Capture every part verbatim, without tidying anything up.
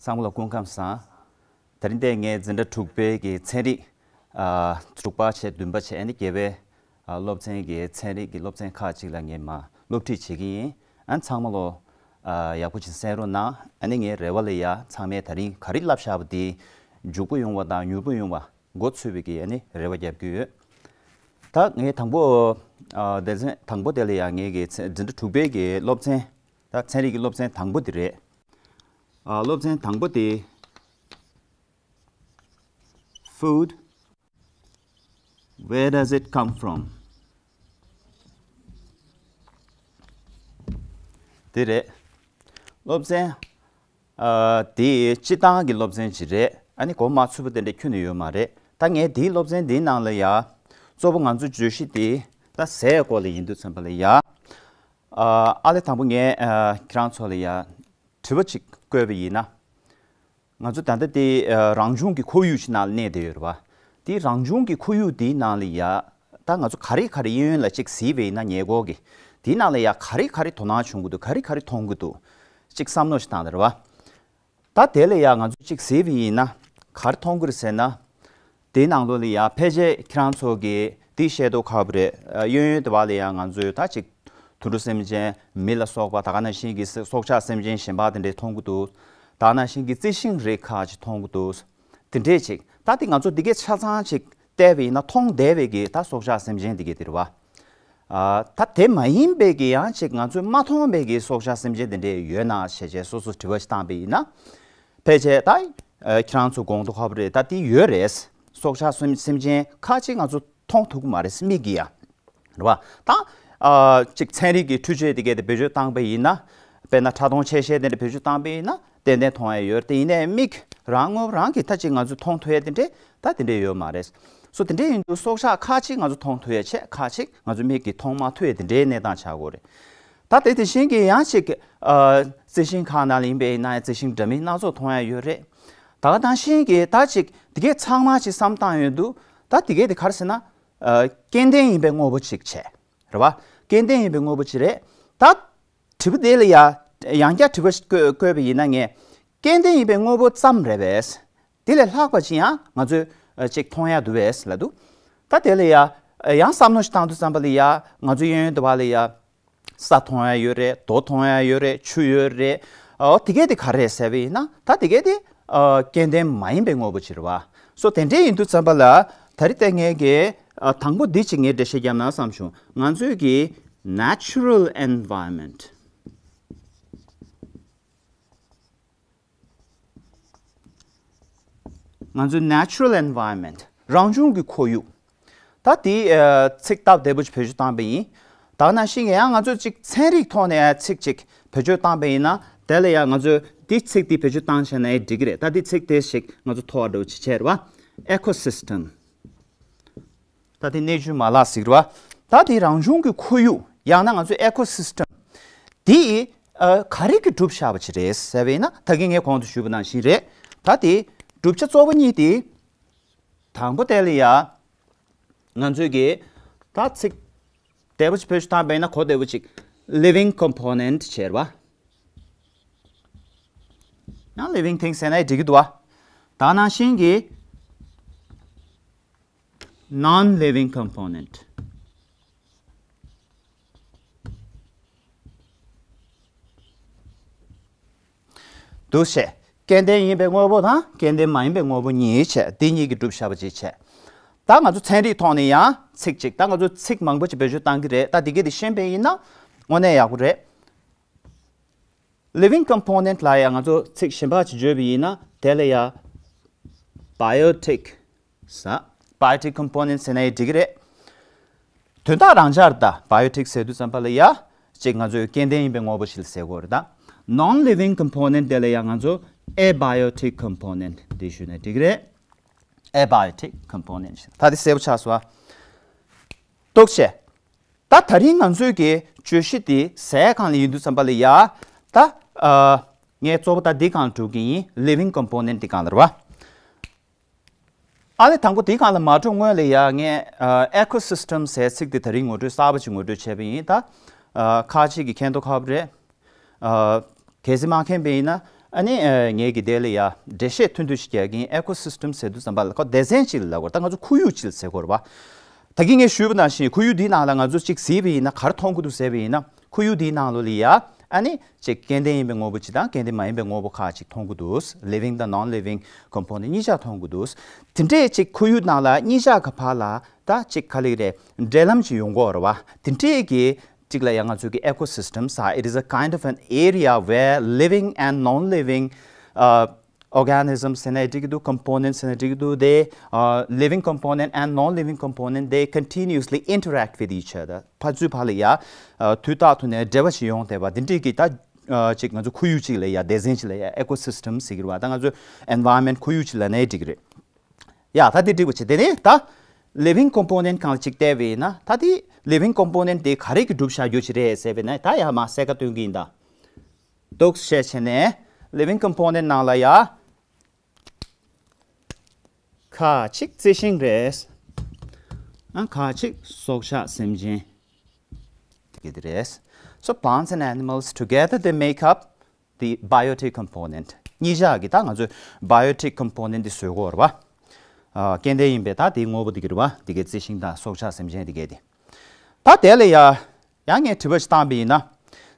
ཚང་མ་ལ་སྐུ་ཁམས་བཟང་། དེ་རིང་འདིར་ངས་འཛིན་གྲྭ་དྲུག་པའི་གི་ཚན་རིག་ཨ་དྲུག་པ་བྱས་བདུན་པ་བྱས་ཨ་ནི་བརྒྱད་པའི་ཨ་སློབ་ཚན་གི་ཚན་རིག་གི་སློབ་ཚན་ཁག་ཅིག་ལ་ངས་མར་སློབ་ཁྲིད་བྱེད་ཀྱི་ཡིན། ཨ་ནི་ཚང་མ་ལོ་ཨ་ཡག་པོ་ཅིག་གསན་རོགས་གནང་། ཨ་ནི་ངའི་རེ་བ་ལ་ཡ་ཚང་མས་དེ་རིང་ག་རེ་བསླབ་བཞག་པ་དེ་མཇུག་པོ་ཡོང་བ་དང་མྱུར་པོ་ཡོང་བ་འགོ་ཚུགས་པའི་གི་ཨ་ནི་རེ་བ་རྒྱབ་ཀྱི་ཡོད། ད་ངས་དང་པོ་ཨ་སྡེ་ཚན་དང་པོ་དེ་ལ་ཡ་ངའི་གི་ཚན་འཛིན་གྲྭ་དྲུག་པའི་གི་སློབ་ཚན། ད་ཚན་རིག་གི་སློབ་ཚན་དང་པོ་དེ་རེད། ཨ་སློབ་ཚན་དང་པོ་དེ། Food, where does it come from? དེ་རེད། སློབ་ཚན་ཨ་དེ་སྤྱིར་བཏང་གི་སློབ་ཚན་ཅིག་རེད། ཨ་ནི་གོ་མ་ཚོད་པ་དེ་འདྲ་ཁྱོན་ནས་ཡོད་མ་རེད། ད་ངས་དེའི་སློབ་ཚན་དེའི་ནང་ལ་ཡ་གཙོ་བོ་ང་ཚོ་བརྗོད་གཞི་དེ་ད་ཟས་སྐོར་ལ་ཡིན་དུས་ཙམ་པ་ལ་ཡ། ཨ་ཨ་ལས་དང་པོ་ངས་ཨ་ཁྱེད་རང་ཚོ་ལ་ཡ་དྲི་བ་ཅིག་བཀོད་པ་ཡིན་ན། ང་ཚོ་ད་ལྟ་དེ་ཨ་རང་བྱུང་གི་ཁོར་ཡུག་ཅིག་ནང་ལ་གནས་བསྡད་ཡོད་རེད་བ། དེ་རང་བྱུང་གི་ཁོར་ཡུག་དེའི་ནང་ལ་ཡ་ད་ང་ཚོ་ག་རེ་ག་རེ་གཡས་གཡོན་ལ་ཅིག་གཟིགས་པ་ཡིན་ན་ཉེ་འཁོར་གྱི་དེའི་ནང་ལ་ཡ་ག་རེ་ག་རེ་དོ་སྣང་བྱུང་གི་འདུག་ག་རེ་ག་རེ་མཐོང་གི་འདུག་ཅིག་བསམ་བློ་ཞིག་བཏང་བསྡད་རེད་བ། ད་དེ་ལ་ཡ་ང་ཚོ་ཅིག་གཟིགས་པ་ཡིན་ན་ག་རེ་མཐོང་གི་རེད་ཟེར་ན། དེའི་ནང་ལོགས་ལ་ཡ་ཕལ་ཆེར་ཁྱེད་རང་ཚོ་གིས་དེ་ཤེས་མདོག་ཁ་པོ་རེད། ཨ་གཡས་གཡོན་དེ་བ་ལ་ཡ་ང་ཚོས་ད་ཅིག་དུད་འགྲོ་སེམས་ཅན་མི་ལ་སོགས་པ་ད་ག་ནང་བཞིན་གྱི་སྲོག་ཆགས་སེམས་ཅན་གཞན་པ་དེ་འདྲས་མཐོང་གི་འདུག་ད་ག་ནང་བཞིན་གྱི་རྩི་ཤིང་རིགས་ཁག་ཅིག་མཐོང་གི་འདུག་དེ་འདྲས་ཅིག་ད་དེ་ང་ཚོ་དེ་གའི་ཆ་ཚང་ཅིག་བལྟས་པ་ཡིན་ན་མཐོང་བསྡད་པའི་གི་ད་སྲོག་ཆགས་སེམས་ཅན་དེ་གའི་དེ་རེད་བ། ཨ་ད་དེ་མ་ཡིན་པའི་གི་ཡང་ཅིག་ང་ཚོས་མ་མཐོང་པའི་གི་སྲོག་ཆགས་སེམས་ཅན་དེ་འདྲས་ཡོད་ན་ཞེས་བྱས་སོ་སོ་དྲི་བ་ཞིག་བཏང་པ་ཡིན་ན། ཕལ་ཆེར་ད་ཨ་ཁྱེད་རང་ཚོ་དགོངས་དོ་ཁ་པོ་རེད། ད་དེ་ཡོད་རེད། སྲོག་ཆགས་སེམས་སེམས་ཅན་ཁ་ཅིག་ང་ཚོ་མཐོང་ཐུབ་ཀྱི་མ་རེད་མིག་གིས་ཡ། རེད་བ། ད་ཨ་ཅིག་ཚན་རིག་གི་འཕྲུལ་ཆས་དེ་གས་དེ་བེད་སྤྱོད་བཏང་པ་ཡིན་ན། དཔེར་ན་ཕྲ་མཐོང་ཆེ་ཤེལ་དེ་འདྲ་བེད་སྤྱོད་བཏང་པ་ཡིན་ན་ཏན་ཏན་མཐོང་ཡ་ཡོད་རེད། དེ་ཡིན་ནའི་མིག་རང་ངོ་རང་གིས་ད་ཅིག་ང་ཚོ་མཐོང་ཐུབ་ཡ་དེ་འདྲས་ད་དེ་འདྲས་ཡོད་མ་རེད། སོ་དེ་འདྲས་ཡིན་དུས་སྲོག་ཆགས་ཁ་ཅིག་ང་ཚོ་མཐོང་ཐུབ་ཡ་བྱས། ཁ་ཅིག་ང་ཚོ་མིག་གིས་མཐོང་མ་ཐུབ་ཡ་དེ་འདྲའི་གནས་སྟངས་ཆགས་ཀྱི་ཡོད་རེད། ད་དེ་དེ་བཞིན་གྱི་ཡང་ཅིག་ཨ་རྩི་ཤིང་ཁག་ནང་ལ་ཡིན་པ་ཡིན་ན་ཡང་རྩི་ཤིང་འདྲ་མིན་སྣ་ཚོགས་མཐོང་ཡ་ཡོད་རེད། ད་ག་ནང་བཞིན་གྱི་ད་ཅིག་དེ་གས་ཚང་མ་ཅིག་བསམ་བཏང་ཡོང་དུས་ད་དེ་གས་དེ་ག་རེ་ཟེར་ན། ཨ་སྐྱེ་ལྡན་ཡིན་པའི་དངོས་པོ་ཅིག་བྱས། རེད་བ། སྐྱེ་ལྡན་ཡིན་པའི་དངོས་པོ་ཅིག་རེད། ད་དྲི་བ་དེ་ལ་ཡ་ཡང་བསྐྱར་དྲི་བ་ཞིག་བཀོད་བཀོད་པ་ཡིན་ན་ངས་སྐྱེ་ལྡན་ཡིན་པའི་དངོས་པོ་ཙམ་རེད་པས། དེ་ལས་ལྷག་པ་ཅིག་ཡང་ང་ཚོས་ཨ་ཅིག་མཐོང་ཡ་འདུག་པས་ལབ་འདུག་ད་དེ་ལ་ཡ་ཡང་བསམ་བློ་ཞིག་བཏང་དུས་ཙམ་པ་ལ་ཡ་ང་ཚོ་གཡས་གཡོན་དེ་བ་ལ་ཡ་ས་མཐོང་ཡ་ཡོད་རེད། རྡོ་མཐོང་ཡ་ཡོད་རེད། ཆུ་ཡོད་རེད། ཨོ་དེ་གས་དེ་ག་རེ་རེད་ཟེར་བ་ཡིན་ན་ད་དེ་གས་དེ་ཨ་སྐྱེ་ལྡན་མ་ཡིན་པའི་དངོས་པོ་ཅིག་རེད་བ། སོ་དེ་འདྲས་ཡིན་དུས་ཙམ་པ་ལ་ད་རེས་དེ་ངས་ཀྱི་ཨ་དང་པོ་འདི་ཅིག་ངས་འགྲེལ་བཤད་བརྒྱབ་ན་བསམ་བྱུང་། ང་ཚོས་ཀྱི་natural environment། ང་ཚོའི་natural environment རང་བྱུང་གི་ཁོར་ཡུག་ད་དེ་ཨ་ཚིག་སྟབས་བདེ་པོ་ཅིག་བེད་སྤྱོད་བཏང་པ་ཡིན། ད་ག་ནང་བཞིན་ཡང་ང་ཚོས་ཅིག་ཚན་རིག་ཐོག་ནས་ཚིག་ཅིག་བེད་སྤྱོད་བཏང་པ་ཡིན་ན་དེ་ལ་ཡང་ང་ཚོས་དེ་ཚིག་དེ་བེད་སྤྱོད་བཏང་བྱས་ན་ཡང་འགྲིག་གི་རེད། ད་དེ་ཚིག་དེ་ཞིག་ང་ཚོ་ཐོག་འགྲོ་ཅིག་བྱས་རེད་བ། Ecosystem། ད་དེ་གནས་ཚུལ་མ་ལག་ཟེར་གི་རེད་བ། ད་དེ་རང་བྱུང་གི་ཁོར་ཡུག་ཡང་ན་ང་ཚོའི་ecosystem དེ་ཨ་ག་རེ་གིས་གྲུབ་བཞག་པ་ཅིག་རེད་ཟེར་བས་ན་ད་གིན་ངས་གོང་དུ་ཞུས་པ་ནང་བཞིན་རེད། ད་དེ་གྲུབ་ཆ་གཙོ་བོ་གཉིས་དེ། དང་པོ་དེ་ལ་ཡ། ང་ཚོས་ཀྱི་ད་ཚིག་བདེ་པོ་ཅིག་བེད་སྤྱོད་བཏང་པས་ན་གོ་བདེ་པོ་ཅིག living component བྱས་རེད་བ། ཡང་living things ཟེར་ན་འགྲིག་གི་འདུག་བ། ད་ནང་བཞིན་གྱི་non living component འདུག་བྱས། སྐྱེ་ལྡན་ཡིན་པའི་དངོས་པོ་དང་སྐྱེ་ལྡན་མ་ཡིན་པའི་དངོས་པོ་གཉིས་བྱས། འདི་གཉིས་ཀྱིས་གྲུབ་བཞག་པ་ཅིག་བྱས། ད་ང་ཚོ་ཚན་རིག་ཐོག་ནས་ཡང་ཚིག་ཅིག་ད་ང་ཚོ་ཚིག་མང་པོ་ཅིག་བེད་སྤྱོད་བཏང་གི་རེད། ད་འདི་གས་འདི་ཤེས་པ་ཡིན་ན་དངོས་གནས་ཡག་པོ་རེད། living component ལ་ཡང་ང་ཚོ་ཚིག་གཞན་པ་ཅིག་བརྗོད་པ་ཡིན་ན་དེ་ལ་ཡང་biotic ཟེར། biotic component ཟེར་ན་ཡང་འགྲིག་གི་རེད། དོན་དག་རང་འཇགས་རེད། ད་biotic ཟེར་དུས་ཙམ་པ་ལ་ཡ་ཅིག་ང་ཚོས་སྐྱེ་ལྡན་ཡིན་པའི་དངོས་པོ་ཞིག་ལ་ཟེར་གྱི་ཡོད་རེད། ད་non living component དེ་ལ་ཡ་ང་ཚོ་abiotic component དེ་ཞུས་ན་འགྲིག་གི་རེད། abiotic component ཞེས་ད་དེ་གསལ་པོ་ཆགས་སོང་ཨ། འདུག་བྱས། ད་ད་རིང་ང་ཚོའི་གི་བརྗོད་གཞི་དེ་ཟས་སྒང་ལ་ཡིན་དུས་ཙམ་པ་ལ་ཡ། ད་ཨ་ངས་གཙོ་བོ་ད་འདི་སྒང་ལ་འགྲོ་གི་ཡིན། living component འདི་སྒང་ལ་རེད་བ། ཨ་ནི་དང་པོ་དེའི་སྒང་ལ་མ་འགྲོ་སྔོན་ལ་ཡ་ངས་ཨ་ecosystem ཟེར་ཚིག་དེ་ད་རིང་ངོ་སྤྲོད་གསར་པ་ཅིག་ངོ་སྤྲོད་བྱས་པ་ཡིན། ད་ཨ་ཁ་ཅིག་གིས་མཁྱེན་མདོག་ཁ་པོ་རེད། ཨ་གལ་སྲིད་མ་མཁྱེན་པ་ཡིན་ན་ ཨ་ནི་ཨ་ངས་ཀྱི་དེ་ལ་ཡ་འགྲེལ་བཤད་ཐུང་ཐུང་ཞིག་རྒྱག་གིན། ཨེ་ཀོ་སི་སི་ཊམ་ཟེར་དུས་ཙམ་པ་ལ་ཁོ་སྡེ་ཚན་གཅིག་ལ་ལབ་དགོས་རེད། ད་ང་ཚོ་ཁོར་ཡུག་གཅིག་ལ་ཟེར་དགོས་རེད་བ། ད་གིན་ངས་ཞུས་པ་ནང་བཞིན་ཁོར་ཡུག་འདིའི་ནང་ལ་ང་ཚོ་གཅིག་གཟིགས་པ་ཡིན་ན་ག་རེ་མཐོང་གི་འདུག་ཟེར་བ་ཡིན་ན། ཁོར་ཡུག་འདིའི་ནང་ལོགས་ལ་ཡ་ཨ་ནི་གཅིག་སྐྱེ་ལྡན་ཡིན་པའི་དངོས་པོ་གཅིག་དང་སྐྱེ་ལྡན་མ་ཡིན་པའི་དངོས་པོ་ཁག་ཅིག་མཐོང་གི་འདུག living དང་non living component གཉིས་ཆ་མཐོང་གི་འདུག་དེ་འདྲས་གཅིག་ཁོར་ཡུག་ནང་ལ་གཉིས་ཆ་ག་བར་ལ་ད་གཅིག་ག་ལེ་རེད། འབྲེལ་ལམ་ཅིག་ཡོང་གི་ཡོད་རེད་བ། དེ་འདྲས་ཀྱི་གཅིག་ལ་ཡང་ང་ཚོས་ཀྱི་ecosystem ཟེར། It is a kind of an area where living and non-living uh, organisms ཟེར་ནའི་འགྲིག་གི་འདུག components ཟེར་ནའི་འགྲིག་གི་འདུག they uh, living component and non-living component, they continuously interact with each other. ཕར་ཚུར་བར་ལ་ཡ་དུས་རྟག་ཐོག་ནས་འབྲེལ་བ་ཞིག་ཡོང་བསྡད་པ་འདི་འདྲས་ཀྱི་ད་གཅིག་ང་ཚོ་ཁོར་ཡུག་གཅིག་ལ་ཡ་སྡེ་ཚན་གཅིག་ལ་ཡ་ecosystem ཟེར་གི་རེད་བ། ད་ང་ཚོ་environment ཁོར་ཡུག་གཅིག་ལབ་ནའི་འགྲིག་གི་རེད། ཡ་ད་དེ་འགྲིག་པ་བྱེད། དེ་ནས་ད་living component སྒང་ལ་གཅིག་བལྟས་པ་ཡིན་ན། ད་དེ་living component དེ་ག་རེ་གིས་གྲུབ་བཞག་རྒྱུ་ཅིག་རེད་ཟེར་བ་ཡིན་ན། ད་ཡ་མར་གསལ་ཁ་སྟོན་གི་ཡིན་ད། འདུག་བཤད་བྱས་ནས་living component ནང་ལ་ཡ་ཁ་ཅིག་རྩི་ཤིང་རེད། ཨ་ཁ་ཅིག་སྲོག་ཆགས་སེམས་ཅན་དེ་ག་དེ་རེད། So plants and animals together, they make up the biotic component. གཉིས་ཆ་གི་ད་ང་ཚོས་biotic component འདི་བཟོ་གི་ཡོད་རེད་བ། ཨ་སྐྱེ་ལྡན་ཡིན་པའི་ད་དེའི་དངོས་པོ་འདི་ག་རེད་བ། འདི་གའི་རྩི་ཤིང་དང་སྲོག་ཆགས་སེམས་ཅན་འདི་གའི་དེ། ད་དེ་ལ་ཡ་ཡང་ངས་དྲི་བ་ཞིག་བཏང་པ་ཡིན་ན།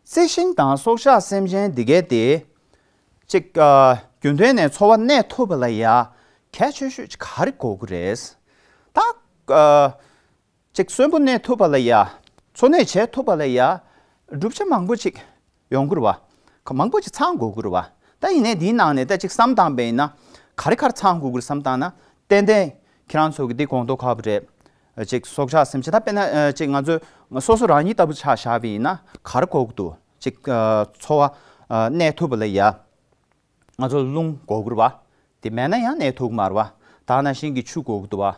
རྩི་ཤིང་དང་སྲོག་ཆགས་སེམས་ཅན་འདི་གའི་དེ་གཅིག་ཨ་རྒྱུན་ལྡན་ནས་འཚོ་བ་གནས་ཐུབ་པ་ལ་ཡ་གལ་ཆེ་ཤོས་ཅིག་ག་རེ་དགོས་ཀྱི་རེད། ད་ཨ་གཅིག་གསོན་པོ་གནས་ཐུབ་པ་ལ་ཡ། འཚོ་གནས་བྱེད་ཐུབ་པ་ལ་ཡ་གྲུབ་ཆ་མང་པོ་ཅིག་ཡོང་གི་རེད་བ། ཁ་མང་པོ་ཅིག་ཚང་དགོས་ཀྱི་རེད་བ། ད་ཡིན་ནའི་འདིའི་ནང་ནས་ད་ཅིག་བསམ་བཏང་པ་ཡིན་ན། ག་རེ་ག་རེ་ཚང་དགོས་ཀྱི་རེད་བསམ་བཏང་ན། ཏན་ཏན་ཁྱེད་རང་ཚོ་གི་འདི་དགོངས་དོན་ཁག་པོ་རེད། ཅིག་སྲོག་ཆགས་སེམས་ཅན། ད་དཔེར་ན་ཅིག་ང་ཚོ་སོ་སོ་རང་ཉིད་ལྟ་བུ་ཆ་བཞག་པ་ཡིན་ན་ག་རེ་དགོས་ཀྱི་འདུག་ཅིག་འཚོ་བ་གནས་ཐུབ་པ་ལ་ཡ། ང་ཚོ་རླུང་དགོས་ཀྱི་རེད་བ། དེ་མེད་ན་ཡང་གནས་ཐུབ་ཀྱི་མ་རེད་བ། ད་ནང་བཞིན་གྱི་ཆུ་དགོས་ཀྱི་འདུག་བ།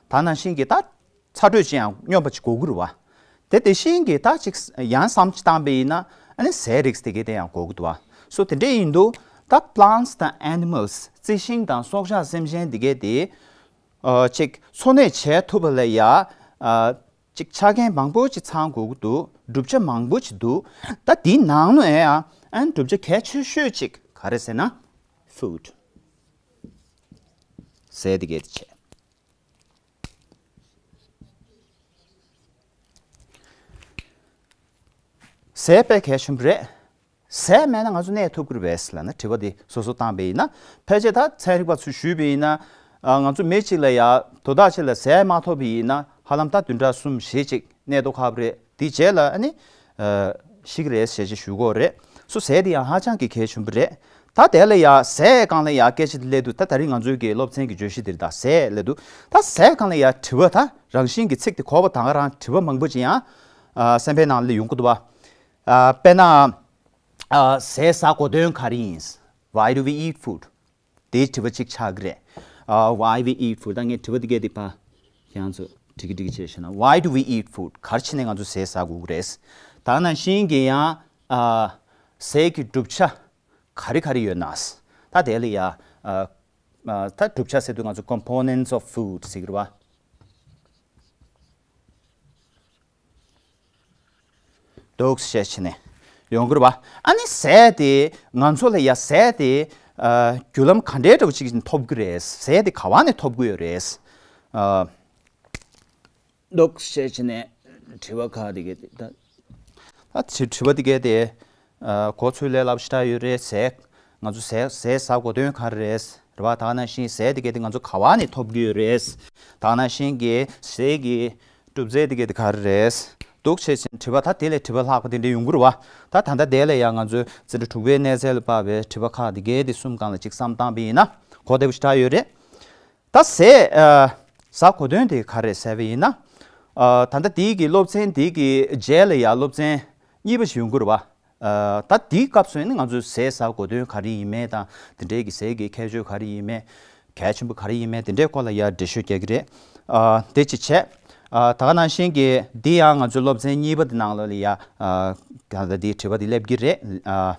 ད་ནང་བཞིན་གྱི་ད་ཚ་དྲོད་ཅན་ཡང་སྙོམས་པ་ཅིག་དགོས་ཀྱི་རེད་བ། དེ་དེ་བཞིན་གྱི་ད་ཅིག་ཡང་བསམ་ཅིག་བཏང་པ་ཡིན་ན། ཨ་ནི་ཟས་རིགས་དེ་གའི་དེ་ཡང་དགོས་ཀྱི་འདུག་བ། སོ་དེ་འདྲ་ཡིན་དུས་ད་plants དང་animals རྩི་ཤིང་དང་སྲོག་ཆགས་སེམས་ཅན་དེ་གའི་དེ་ཨ་ཅིག་འཚོ་གནས་བྱེད་ཐུབ་པ་ལ་ཡ་ཨ་ཅིག་ཆ་རྐྱེན་མང་པོ་ཅིག་ཚང་དགོས་ཀྱི་འདུག་གྲུབ་ཆ་མང་པོ་ཅིག་འདུག་ད་དེའི་ནང་ནས་ཡང་ཨ་ནི་གྲུབ་ཆ་གལ་ཆེ་ཤོས་ཅིག་ག་རེ་ཟེར་ན། food ཟས་དེ་གའི་དེ་བྱས། ཟས་དཔེ་གལ་ཆེན་པོ་རེད། ཟས་མེད་ན་ང་ཚོ་གནས་ཐུབ་ཀྱི་རེད་པས་ལབ་ན། དྲི་བ་འདི་སོ་སོ་བཏང་པ་ཡིན་ན། ཕལ་ཆེར་ད་ཚན་རིག་པ་ཚོས་ཞུས་པ་ཡིན་ན། ཨ་ང་ཚོ་མི་གཅིག་ལ་ཡ་དོ་བདག་ཅིག་ལ་ཟས་མ་ཐོབ་པ་ཡིན་ན། ཧ་ལམ་ད་བདུན་ཕྲག་གསུམ་བཞི་ཅིག་གནས་མདོག་ཁ་པོ་རེད། དེའི་རྗེས་ལ་ཨ་ནི་ཨ་ཤི་གི་རེད་ཞེས་ཅིག་ཞུ་གི་ཡོད་རེད། སོ་ཟས་དེ་ཡང་ཧ་ཅང་གི་གལ་ཆེན་པོ་རེད། ད་དེ་ལ་ཡ་ཟས་སྒང་ལ་ཡ་སྐད་ཆ་དེ་སླེབས་དུས། ད་ད་རིང་ང་ཚོའི་གི་སློབ་ཚན་གྱི་བརྗོད་གཞི་འདིར་ད་ཟས་སླེབས་དུས། ད་ཟས་སྒང་ལ་ཡ་དྲི་བ་ད་རང་བཞིན་གྱི་ཚིག་དེ་གོ་བ་དང་རང་དྲི་བ་མང་པོ་ཅིག་ཡང་ཨ་སེམས་པའི་ནང་ལ་ཡོང་གི་འདུག་བ། ཨ་དཔེར་ན་ཨ་ཟས་ཟ་དགོས་དོན་ག་རེ་ཡིན། Why do we eat food? དེའི་དྲི་བ་གཅིག་ཆགས་ཀྱི་རེད། ཨ་Why we eat food? ད་ངས་དྲི་བ་འདི་གས་འདི་ཕར་ཁྱེད་རང་ཚོ་འགྲིག་གི་འགྲིག་གི་བྱས་ཤེ་ན། Why do we eat food? ག་རེ་བྱས་ནས་ང་ཚོ་ཟས་ཟ་དགོས་ཀྱི་རེད། ད་ནང་བཞིན་གྱི་ཡང་ཨ་ཟས་ཀྱི་གྲུབ་ཆ་ག་རེ་ག་རེ་ཡོད་ན། ད་དེ་ལ་ཡ་ཨ་ཨ་ད་གྲུབ་ཆ་ཟེར་དུས་ང་ཚོ་components of food ཟེར་གྱི་རེད་བ། འདུག་བཤད་བྱས་ནས་ཡོང་གི་རེད་བ། ཨ་ནི་ཟས་དེ་ང་ཚོ་ལ་ཡ་ཟས་དེ་ཨ་བརྒྱུད་ལམ་ག་འདྲའི་འདྲ་བོ་ཅིག་ཐོབ་ཀྱི་རེད། ཟས་དེ་ག་བ་ནས་ཐོབ་ཀྱི་ཡོད་རེད། ཨ་འདུག་བཤད་བྱས་ནས་དྲི་བ་ཁག་དེ་གས་དེ་ད། ད་དྲི་དྲི་བ་དེ་གས་དེ་ཨ་གོ་ཚོད་ལས་སླ་པོ་ཞེ་དྲག་ཡོད་རེད། ཟས་ང་ཚོ་ཟས་ཟས་ཟ་དགོས་དོན་ག་རེ་རེད། རེད་བ། ད་ནང་བཞིན་ཟས་དེ་གས་དེ་ང་ཚོ་ག་བ་ནས་ཐོབ་ཀྱི་ཡོད་རེད། ད་ནང་བཞིན་གྱི་ཟས་ཀྱི་གྲུབ་རྫས་དེ་གས་དེ་ག་རེ་རེད། འདུག་བྱས་ཙང་དྲི་བ་ད་དེ་ལས་དྲི་བ་ལྷག་པ་དེ་འདྲ་ཡོང་གི་རེད་བ། ད་ད་ལྟ་དེ་ལ་ཡང་ང་ཚོས་འཛིན་གྲྭ་དྲུག་པའི་གནས་ཚད་ལ་དཔག་པའི་དྲི་བ་ཁག་དེ་གས་དེ་གསུམ་སྒང་ལ་ཅིག་བསམ་བཏང་པ་ཡིན་ན་གོ་བདེ་པོ་ཞེ་དྲག་ཡོད་རེད། ད་ཟས་ཨ་ཟ་དགོས་དོན་དེ་ག་རེ་ཟེར་བ་ཡིན་ན། ཨ་ད་ལྟ་དེའི་གི་སློབ་ཚན་དེའི་གི་རྗེས་ལ་ཡང་སློབ་ཚན་གཉིས་པ་ཞིག་ཡོང་གི་རེད་བ། ཨ་ད་དེའི་སྐབས་སུ་ནི་ང་ཚོས་ཟས་ཟ་དགོས་དོན་ག་རེ་ཡིན་མིན་དང་། དེ་འདྲའི་གི་ཟས་ཀྱི་ཁྱད་ཆོས་ག་རེ་ཡིན་མིན། གལ་ཆེན་པོ་ག་རེ་ཡིན་མིན། དེ་འདྲའི་སྐོར་ལ་ཡར་འགྲེལ་བཤད་རྒྱག་གི་རེད། ཨ་དེ་གཅིག་བྱས། ཨ་ད་ག་ནང་བཞིན་གྱི་འདི་ཡང་ང་ཚོའི་སློབ་ཚན་གཉིས་པ་དེ་ནང་ལོགས་ལ་ཡ་ཨ་ད་ལྟ་འདིའི་དྲི་བ་འདི་སླེབས་ཀྱི་རེད། ཨ་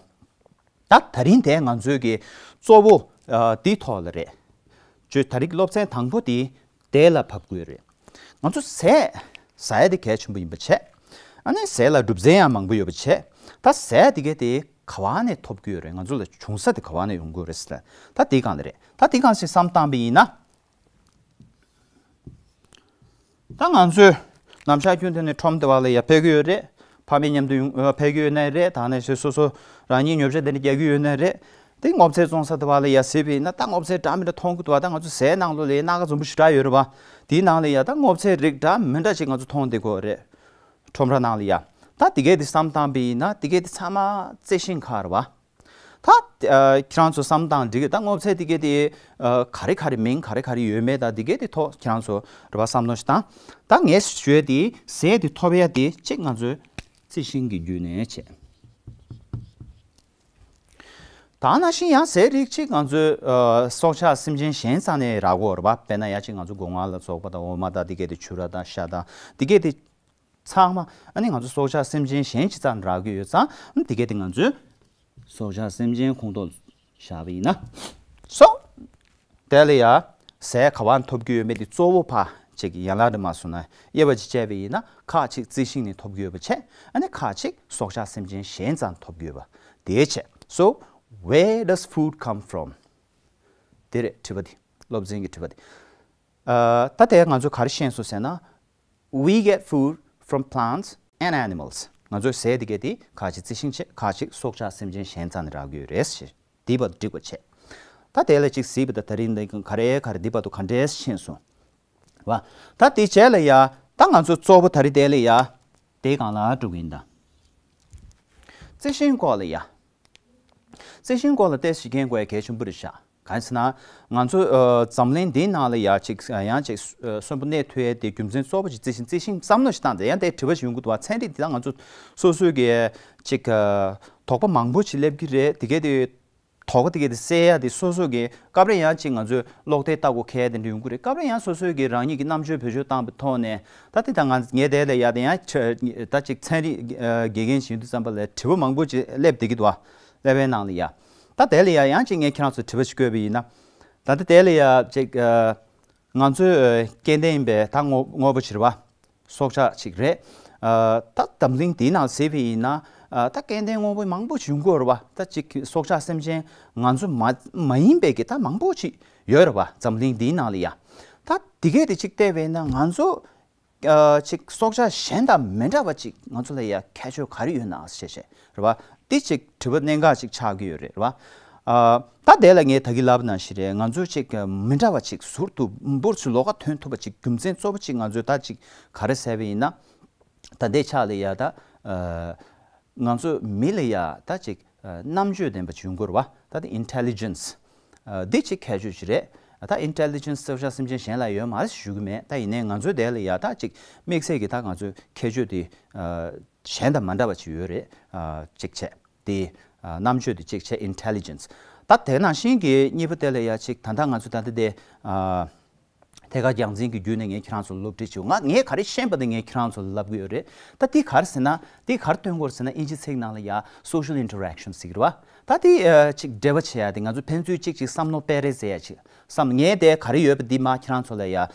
ད་ད་རིང་དེ་ང་ཚོའི་གི་གཙོ་བོ་ཨ་འདིའི་ཐོག་ལ་རེད། བརྗོད། ད་རིང་སློབ་ཚན་དང་པོ་དེ་དེ་ལ་བབས་དགོས་རེད། ང་ཚོ་ཟས་ཟ་ཡ་དེ་གལ་ཆེན་པོ་ཡིན་པ་བྱས། ཨ་ནི་ཟས་ལ་གྲུབ་རྫས་ཡང་མང་པོ་ཡོད་པ་བྱས། ད་ཟས་དེ་གས་དེ་ ག་བ་ནས་ཐོབ་ཀྱི་ཡོད་རེད། ང་ཚོ་ལ་བྱུང་ས་དེ་ག་བ་ནས་ཡོང་གི་ཡོད་རེད་ཟེར། ད་དེ་གང་ལ་རེད། ད་དེ་གང་ཞིག་བསམ་བཏང་པ་ཡིན་ན། ད་ང་ཚོས་ནམ་ཞག་རྒྱུན་དུ་ནས་ཁྲོམ་དེ་བ་ལ་ཡ་ཕེབས་ཀྱི་ཡོད་རེད། ཕ་མེས་མཉམ་དུ་ཡོང་ཕེབས་ཀྱི་ཡོད་ནའི་རེད། ད་ནས་སོ་སོ་རང་ཉིད་ཉོ་ཆ་དེ་འདྲ་རྒྱག་གི་ཡོད་ནའི་རེད། དེ་སྔོ་ཚལ་བཙོང་ས་དེ་བ་ལ་ཡ་གཟིགས་པ་ཡིན་ན། ད་སྔོ་ཚལ་འདྲ་མི་འདྲ་མཐོང་གི་འདུག་བ། ད་ང་ཚོ་ཟས་ནང་ལོགས་ལ་ཡ་སྣ་ཁ་འཛོམས་པོ་ཞེ་དྲག་ཡོད་རེད་བ། དེའི་ནང་ལ་ཡ་ད་སྔོ་ཚལ་རིགས་འདྲ་མི་འདྲ་ཅིག་ང་ཚོ་མཐོང་བསྡད་ཀྱི་ཡོད་རེད། ཁྲོམ་ར་ནང་ལ་ཡ། ད་དེ་གས་དེ་བསམ་བཏང་པ་ཡིན་ན། དེ་གས་དེ་ཚང་མ་རྩི་ཤིང་ཁག་རེད་བ། ད་ཨ་ཁྱེད་རང་ཚོ་བསམ་བཏང་འགྲིག་གི། ད་སྔོ་ཚལ་དེ་གས་དེ་ཨ་ག་རེ་ག་རེ་མིང་ག་རེ་ག་རེ་ཡོད་མེད། ད་དེ་གས་དེ་ཐོག་ཁྱེད་རང་ཚོ་རེ་བ་བསམ་བློ་ཞིག་བཏང་། ད་ངས་ཞུ་ཡ་དེ་ཟས་དེ་ཐོབ་ཡ་དེ་གཅིག་ང་ཚོའི་རྩི་ཤིང་གི་བརྒྱུད་ནས་བྱས། ད་ནང་བཞིན་ཡང་ཟས་རིགས་གཅིག་ང་ཚོའི་ཨ་སྲོག་ཆགས་སེམས་ཅན་གཞན་རྩ་ནས་རག་གི་ཡོད་རེད་བ། དཔེར་ན་ཡ་གཅིག་ང་ཚོ་སྒོ་ང་ལ་སོགས་པ་དང་འོ་མ་དང་དེ་གས་དེ་ཕྱུ་ར་དང་ཤ་དང་དེ་གས་དེ་ཚང་མ་ཨ་ནི་ང་ཚོ་སྲོག་ཆགས་སེམས་ཅན་གཞན་གྱི་རྩ་ནས་རག་གི་ཡོད་ཙང་། ཨ་ནི་དེ་གས་དེ་ང་ཚོས་སྲོག་ཆགས་སེམས་ཅན་ཁོངས་གཏོགས་བཞག་པ་ཡིན་ན། སོ། དེ་ལ་ཡ་ཟས་ག་བ་ཐོབ་ཀྱི་ཡོད་མེད་དེ་གཙོ་བོ་ཕ་ཅིག་ཡན་ལག་འདྲ་མ་སོང་ན་དབྱེ་བ་ཅིག་བྱས་པ་ཡིན་ན། ཁག་ཅིག་རྩི་ཤིང་ནས་ཐོབ་ཀྱི་ཡོད་པ་བྱས། ཨ་ནི་ཁག་ཅིག་སྲོག་ཆགས་སེམས་ཅན་གཞན་རྩ་ནས་ཐོབ་ཀྱི་ཡོད་པ་དེ་བྱས། So where does food come from? དེ་རེད་དྲི་བ་དེ། སློབ་ཚན་གྱི་དྲི་བ་དེ། ཨ་ད་ལྟ་ང་ཚོས་ག་རེ་ཤེས་སོང་ཟེར་ན། We get food from plants and animals. ང་ཚོའི་ཟས་དེ་གས་དེ་ཁ་ཅིག་རྩི་ཤིང་བྱས། ཁ་ཅིག་སྲོག་ཆགས་སེམས་ཅན་གཞན་རྩ་ནས་རག་གི་ཡོད་རེད་ཞེས་འདི་བར་དུ་འགྲིག་པ་བྱས། ད་དེ་ལ་ཅིག་གཟིགས་པ་དང་། ད་རིང་འདི་ག་རེ་ག་རེ་འདི་བར་དུ་ག་འདྲས་ཤེས་སོང་བ། ད་དེ་རྗེས་ལ་ཡ་ད་ང་ཚོ་གཙོ་བོ་ད་རིང་དེ་ལ་ཡ་དེ་སྒང་ལ་འགྲོ་གི་ཡིན་ད། རྩི་ཤིང་སྐོར་ལ་ཡ། རྩི་ཤིང་སྐོར་ལ་ཏོག་ཙམ་མཁྱེན་དགོས་ཡ་གལ་ཆེན་པོ་རེད་ཤག་གང་ཡིན་ཟེར་ན། ང་ཚོ་ཨ་འཛམ་གླིང་འདིའི་ནང་ལ་ཡ་ཅིག་ཡང་ཅིག་ཨ་གསོན་པོ་གནས་ཐུབ་ཡ་དེ་རྒྱུ་མཚན་གཙོ་བོ་ཅིག་རྩི་ཤིང་། རྩི་ཤིང་བསམ་བློ་ཞིག་བཏང་སྟེ། ཡང་དེ་དྲི་བ་ཞིག་ཡོང་གི་འདུག་བ། ཚན་རིག་འདི་ལ་ང་ཚོ་སོ་སོའི་གི་ཅིག་ཨ་དོགས་པ་མང་པོ་ཅིག་སླེབས་ཀྱི་རེད། དེ་གས་དེ་དོགས་པ་དེ་གས་དེ་སེལ་ཡ་དེ་སོ་སོ་གི་སྐབས་རེ་ཡང་ཅིག་ང་ཚོས་ཀློག་དེབ་ལྟ་དགོས་ཁེལ་དེ་འདྲ་ཡོང་གི་རེད། སྐབས་རེ་ཡང་སོ་སོའི་གི་རང་ཉིད་ཀྱི་རྣམ་དཔྱོད་བེད་སྤྱོད་བཏང་པའི་ཐོག་ནས། ད་དེ་ད་ང་ངས་དེ་ལ་ཡ་དེ་ཡང་ཆ་ད་ཅིག་ཚན་རིག་ཨ་དགེ་རྒན་ཞིག་ཡིན་དུས་ཙམ་པ་ལ་དྲི་བ་མང་པོ་ཅིག་སླེབས་བསྡད་ཀྱི་འདུག་བ། ཀླད་པའི་ནང་ལ་ཡ། ད་དེ་ལ་ཡ་ཡང་ཅིག་ངས་ཁྱེད་རང་ཚོ་དྲི་བ་ཞིག་བཀོད་པ་ཡིན་ན། ད་ལྟ་དེ་ལ་ཡ་ཅིག་ཨ་ང་ཚོའི་ཨ་སྐྱེ་ལྡན་ཡིན་པའི་ད་དངོས་དངོས་པོ་ཅིག་རེད་བ། སྲོག་ཆགས་ཅིག་རེད། ཨ་ད་འཛམ་གླིང་འདིའི་ནང་གཟིགས་པ་ཡིན་ན། ཨ་ད་སྐྱེ་ལྡན་དངོས་པོ་མང་པོ་ཅིག་ཡོང་གི་ཡོད་རེད་བ། ད་ཅིག་སྲོག་ཆགས་སེམས་ཅན་ང་ཚོ་མ་མ་ཡིན་པའི་གི་ད་མང་པོ་ཅིག་ཡོད་རེད་བ། འཛམ་གླིང་འདིའི་ནང་ལ་ཡ། ད་དེ་གས་དེ་ཅིག་བལྟས་པ་ཡིན་ན། ང་ཚོ་ཨ་ཅིག་སྲོག་ཆགས་གཞན་དང་མི་འདྲ་བ་ཅིག་ང་ཚོ་ལ་ཡ་ཁྱད་ཆོས་ག་རེ་ཡོད་ན་ཞེས་བཤད་རེད་བ། འདི་ཅིག་དྲི་བ་གནད་འགག་ཅིག་ཆགས་ཀྱི་ཡོད་རེད་རེད་བ། ཨ་ད་དེ་ལ་ངས་ད་གིན་ལབ་པ་ནང་བཞིན་རེད། ང་ཚོ་ཅིག་མི་འདྲ་བ་ཅིག་ཟུར་དུ་འབུར་ཚུར་ལོགས་ཀ་ཐོན་ཐུབ་པ་ཅིག་རྒྱུ་མཚན་གཙོ་བོ་ཅིག་ང་ཚོས་ད་ཅིག་ག་རེ་ཟེར་བ་ཡིན་ན། ད་ལྟའི་ཆ་ལ་ཡ་ད་ཨ་ང་ཚོ་མི་ལ་ཡ་ད་ཅིག་ཨ་རྣམ་དཔྱོད་ལྡན་པ་བྱུང་དགོས་རེད་བ། ད་དེ་intelligence། ཨ་འདི་ཅིག་ཁྱད་ཆོས་ཅིག་རེད། ད་intelligence་སྲོག་ཆགས་སེམས་ཅན་གཞན་ལ་ཡོད་མ་རེད་ཞུ་གི་མེད། ད་ཡིན་ནའི་ང་ཚོའི་དེ་ལ་ཡ་ད་ཅིག་དམིགས་བསལ་གྱི་ད་ང་ཚོའི་ཁྱད་ཆོས་དེ་ཨ་གཞན་དང་མ་འདྲ་བ་ཅིག་ཡོད་རེད། ཨ་གཅིག་བྱས། དེ་ཨ་རྣམ་དཔྱོད་དེ་གཅིག་བྱས། intelligence། ད་དེ་ནང་བཞིན་གྱི་གཉིས་པ་དེ་ལ་ཡ་ཅིག་ད་ལྟ་ང་ཚོ་ད་ལྟ་དེ་ཨ་ཐད་ཀར་རྒྱང་འཛིན་གྱི་བརྒྱུད་ནས་ངས་ཁྱེད་རང་ཚོ་ལ་སློབ་ཁྲིད་བྱེད། ང་ངས་ག་རེ་ཤེས་པ་དེ་ངས་ཁྱེད་རང་ཚོ་ལ་ལབ་གི་ཡོད་རེད། ད་དེ་ག་རེ་ཟེར་ན། དེ་ག་རེ་སྟོན་གྱི་ཡོད་ཟེར་ན། དབྱིན་ཇི་ཚིག་ནང་ལ་ཡ་social interaction ཟེར་གྱི་རེད་བ། ད་དེ་ཨ་ཅིག་འབྲེལ་བ་བྱེད་ཡ་དེ། ང་ཚོ་ཕན་ཚུན་གཅིག་གཅིག་བསམ་བློ་སྤེལ་རེས་ཟེར་ཡ་ཅིག་བསམ། ངས་དེ་ག་རེ་ཡོད་པ་འདི་མར་ཁྱེད་རང་ཚོ་ལ་ཡ་ཨ་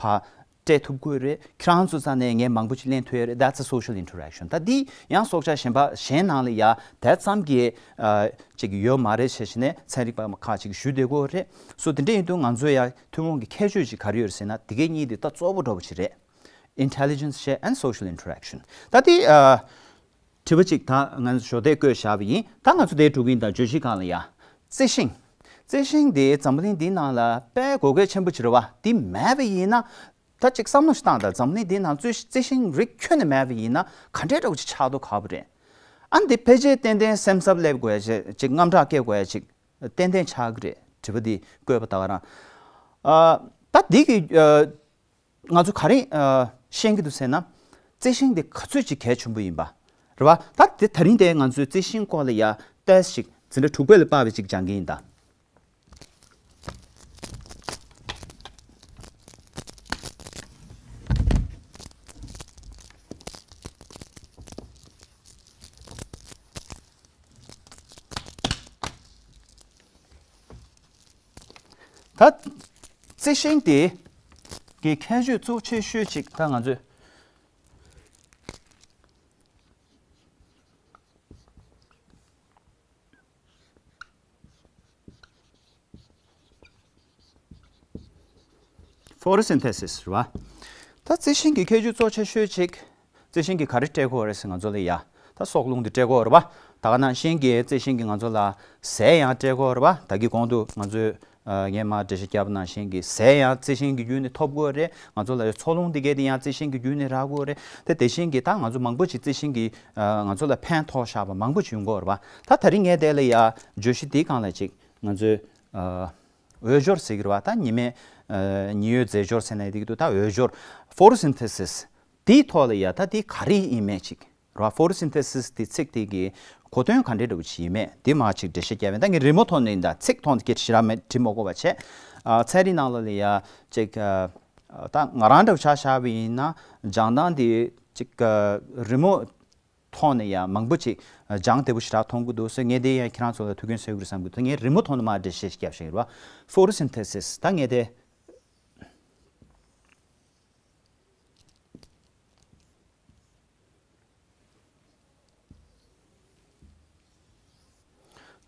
ཕར་སྤྲད་ཐུབ་ཀྱི་ཡོད་རེད། ཁྱེད་རང་ཚོ་རྩ་ནས་ངས་མང་པོ་ཅིག་ལེན་ཐུབ་ཡོད་རེད། That's a social interaction། ད་འདི་ཡང་སྲོག་ཆགས་གཞན་པ་གཞན་ནང་ལ་ཡ་དེ་ཙམ་གྱི་ཨ་ཅིག་ཡོད་མ་རེད་ཞེས་བྱས་ནས་ཚན་རིག་པ་ཁག་ཅིག་ཞུ་བསྡད་ཀྱི་ཡོད་རེད། So དེ་འདྲ་ཡིན་དུས་ང་ཚོ་ཡ་ཐུན་མོང་གི་ཁྱད་ཆོས་ཅིག་ག་རེ་ཡོད་རེད་ཟེར་ན། དེ་གའི་གཉིས་དེ་ད་གཙོ་བོ་འདྲ་པོ་ཅིག་རེད། Intelligence བྱས་and social interaction། ད་དེ་ཨ་དྲི་བ་ཅིག་ད་ང་ཚོ་ཞོགས་དེ་བཀོད་བཞག་པ་ཡིན། ད་ང་ཚོ་དེ་འགྲོ་གི་ཡིན། ད་བརྗོད་གཞི་སྒང་ལ་ཡ། རྩི་ཤིང་། རྩི་ཤིང་དེ་འཛམ་བུ་གླིང་འདིའི་ནང་ལ་དཔེ་དགོས་གལ་ཆེན་པོ་ཅིག་རེད་བ། དེ་མེད་པ་ཡིན་ན། ད་ཅིག་བསམ་བློ་ཞིག་བཏང་དང་། འཛམ་གླིང་འདིའི་ནང་རྩི་རྩི་ཤིང་རིགས་ཁྱོན་ནས་མེད་པ་ཡིན་ན་ག་འདྲའི་འདྲ་པོ་ཅིག་ཆགས་མདོག་ཁ་པོ་རེད། ཨ་འདི་ཕལ་ཆེར་ཏན་ཏན་སེམས་འཚབ་སླེབས་དགོས་ཡ་ཅིག་ཅིག་དངངས་སྐྲག་སྐྱེ་དགོས་ཡ་ཅིག་ཏན་ཏན་ཆགས་ཀྱི་རེད། དྲི་བ་འདི་བཀོད་པ་ད་ག་རང་། ཨ་ད་འདི་གི་ཨ་ང་ཚོ་ག་རེ་ཨ་ཤེས་ཀྱི་འདུག་ཟེར་ན། རྩི་ཤིང་འདི་ག་ཚོད་ཅིག་གལ་ཆེན་པོ་ཡིན་པ་རེད་བ། ད་དེ་ད་རིང་དེ་ང་ཚོས་རྩི་ཤིང་སྐོར་ལ་ཡ་ཏོག་ཙམ་ཅིག་འཛིན་གྲྭ་དྲུག་པ་ལ་དཔག་པའི་ཅིག་སྦྱང་གི་ཡིན་ད། ད་རྩི་ཤིང་དེ་གི་ཁྱད་ཆོས་གཙོ་ཆེ་ཤོས་ཅིག་ད་ང་ཚོས། ཕོ་ཊོ་སིན་ཐེ་སིས་རེད་བ། ད་རྩི་ཤིང་གི་ཁྱད་ཆོས་གཙོ་ཆེ་ཤོས་གཅིག་རྩི་ཤིང་གིས་ག་རེ་སྤྲད་ཀྱི་ཡོད་རེད་ཟེར་ང་ཚོ་ལ་ཡ། ད་སྲོག་རླུང་དེ་སྤྲད་ཀྱི་ཡོད་རེད་བ། ད་ག་ནང་བཞིན་གྱི་རྩི་ཤིང་གིས་ང་ཚོ་ལ་ཟས་ཡང་སྤྲད་ཀྱི་ཡོད་རེད་བ། ད་གིན་གོང་དུ་ང་ཚོས་ཨ་ངས་མར་འགྲེལ་བཤད་བརྒྱབ་པ་ནང་བཞིན་གྱི་ཟས་ཡང་རྩི་ཤིང་གི་བརྒྱུད་ནས་ཐོབ་ཀྱི་ཡོད་རེད། ང་ཚོ་ལ་ཡ་འཚོ་རླུང་དེ་གས་དེ་ཡང་རྩི་ཤིང་གི་བརྒྱུད་ནས་རག་གི་ཡོད་རེད། དེ་དེ་བཞིན་གྱི་ད་ང་ཚོ་མང་པོ་ཅིག་རྩི་ཤིང་གིས་ཨ་ང་ཚོ་ལ་ཕན་ཐོགས་བཞག་པ་མང་པོ་ཅིག་ཡོང་གི་ཡོད་རེད་བ། ད་ད་རིང་ངས་དེ་ལ་ཡ་བརྗོད་གཞི་དེའི་སྒང་ལ་ཅིག་ང་ཚོས་ཨ། འོད་སྦྱོར་ཟེར་གྱི་རེད་བ། ད་ཉི་མའི་ཨ་ཉི་འོད་རྫས་སྦྱོར་ཟེར་ནའི་དེ་གི་འདུག་ད་འོད་སྦྱོར་ཕོ་ཊོ་སིན་ཐེ་སིས་དེའི་ཐོག་ལ་ཡ་ད་དེ་ག་རེ་ཡིན་མེད་ཅིག་རེད་བ། ཕོ་ཊོ་སིན་ཐེ་སིས་དེ་ཚིག་དེ་གི་གོ་དོན་ག་འདྲའི་འདྲ་བོ་ཅིག་ཡིན་མེད་དེ་མར་ཅིག་འགྲེལ་བཤད་བརྒྱབ་ཡིན། ད་ངས་རི་མོ་ཐོག་ནས་ཡིན། ད་ཚིག་ཐོག་ནས་སྐད་ཆ་ཞེ་དྲག་མེད་བྲིས་མ་དགོས་པ་བྱས། ཨ་ཚན་རིག་ནང་ལོགས་ལ་ཡ་ཅིག་ཨ་ད་ང་རང་འདྲ་བོ་ཆ་བཞག་པ་ཡིན་ན་སྦྱང་སྟངས་དེ་ཅིག་ཨ་རི་མོ་ཐོག་ནས་ཡང་མང་པོ་ཅིག་སྦྱང་བདེ་པོ་ཞེ་དྲག་མཐོང་གི་འདུག་ཟེར། ངས་དེ་ཡང་ཁྱེད་རང་ཚོ་ལ་ཐུགས་ཕན་གསོས་ཀྱི་རེད་བསམ་གྱི་འདུག་ངས་རི་མོ་ཐོག་ནས་མར་འགྲེལ་བཤད་ཞིག་བརྒྱབ་བཞག་ཡོད་རེད་བ། ཕོ་ཊོ་སིན་ཐེ་སིས། ད་ངས་དེ་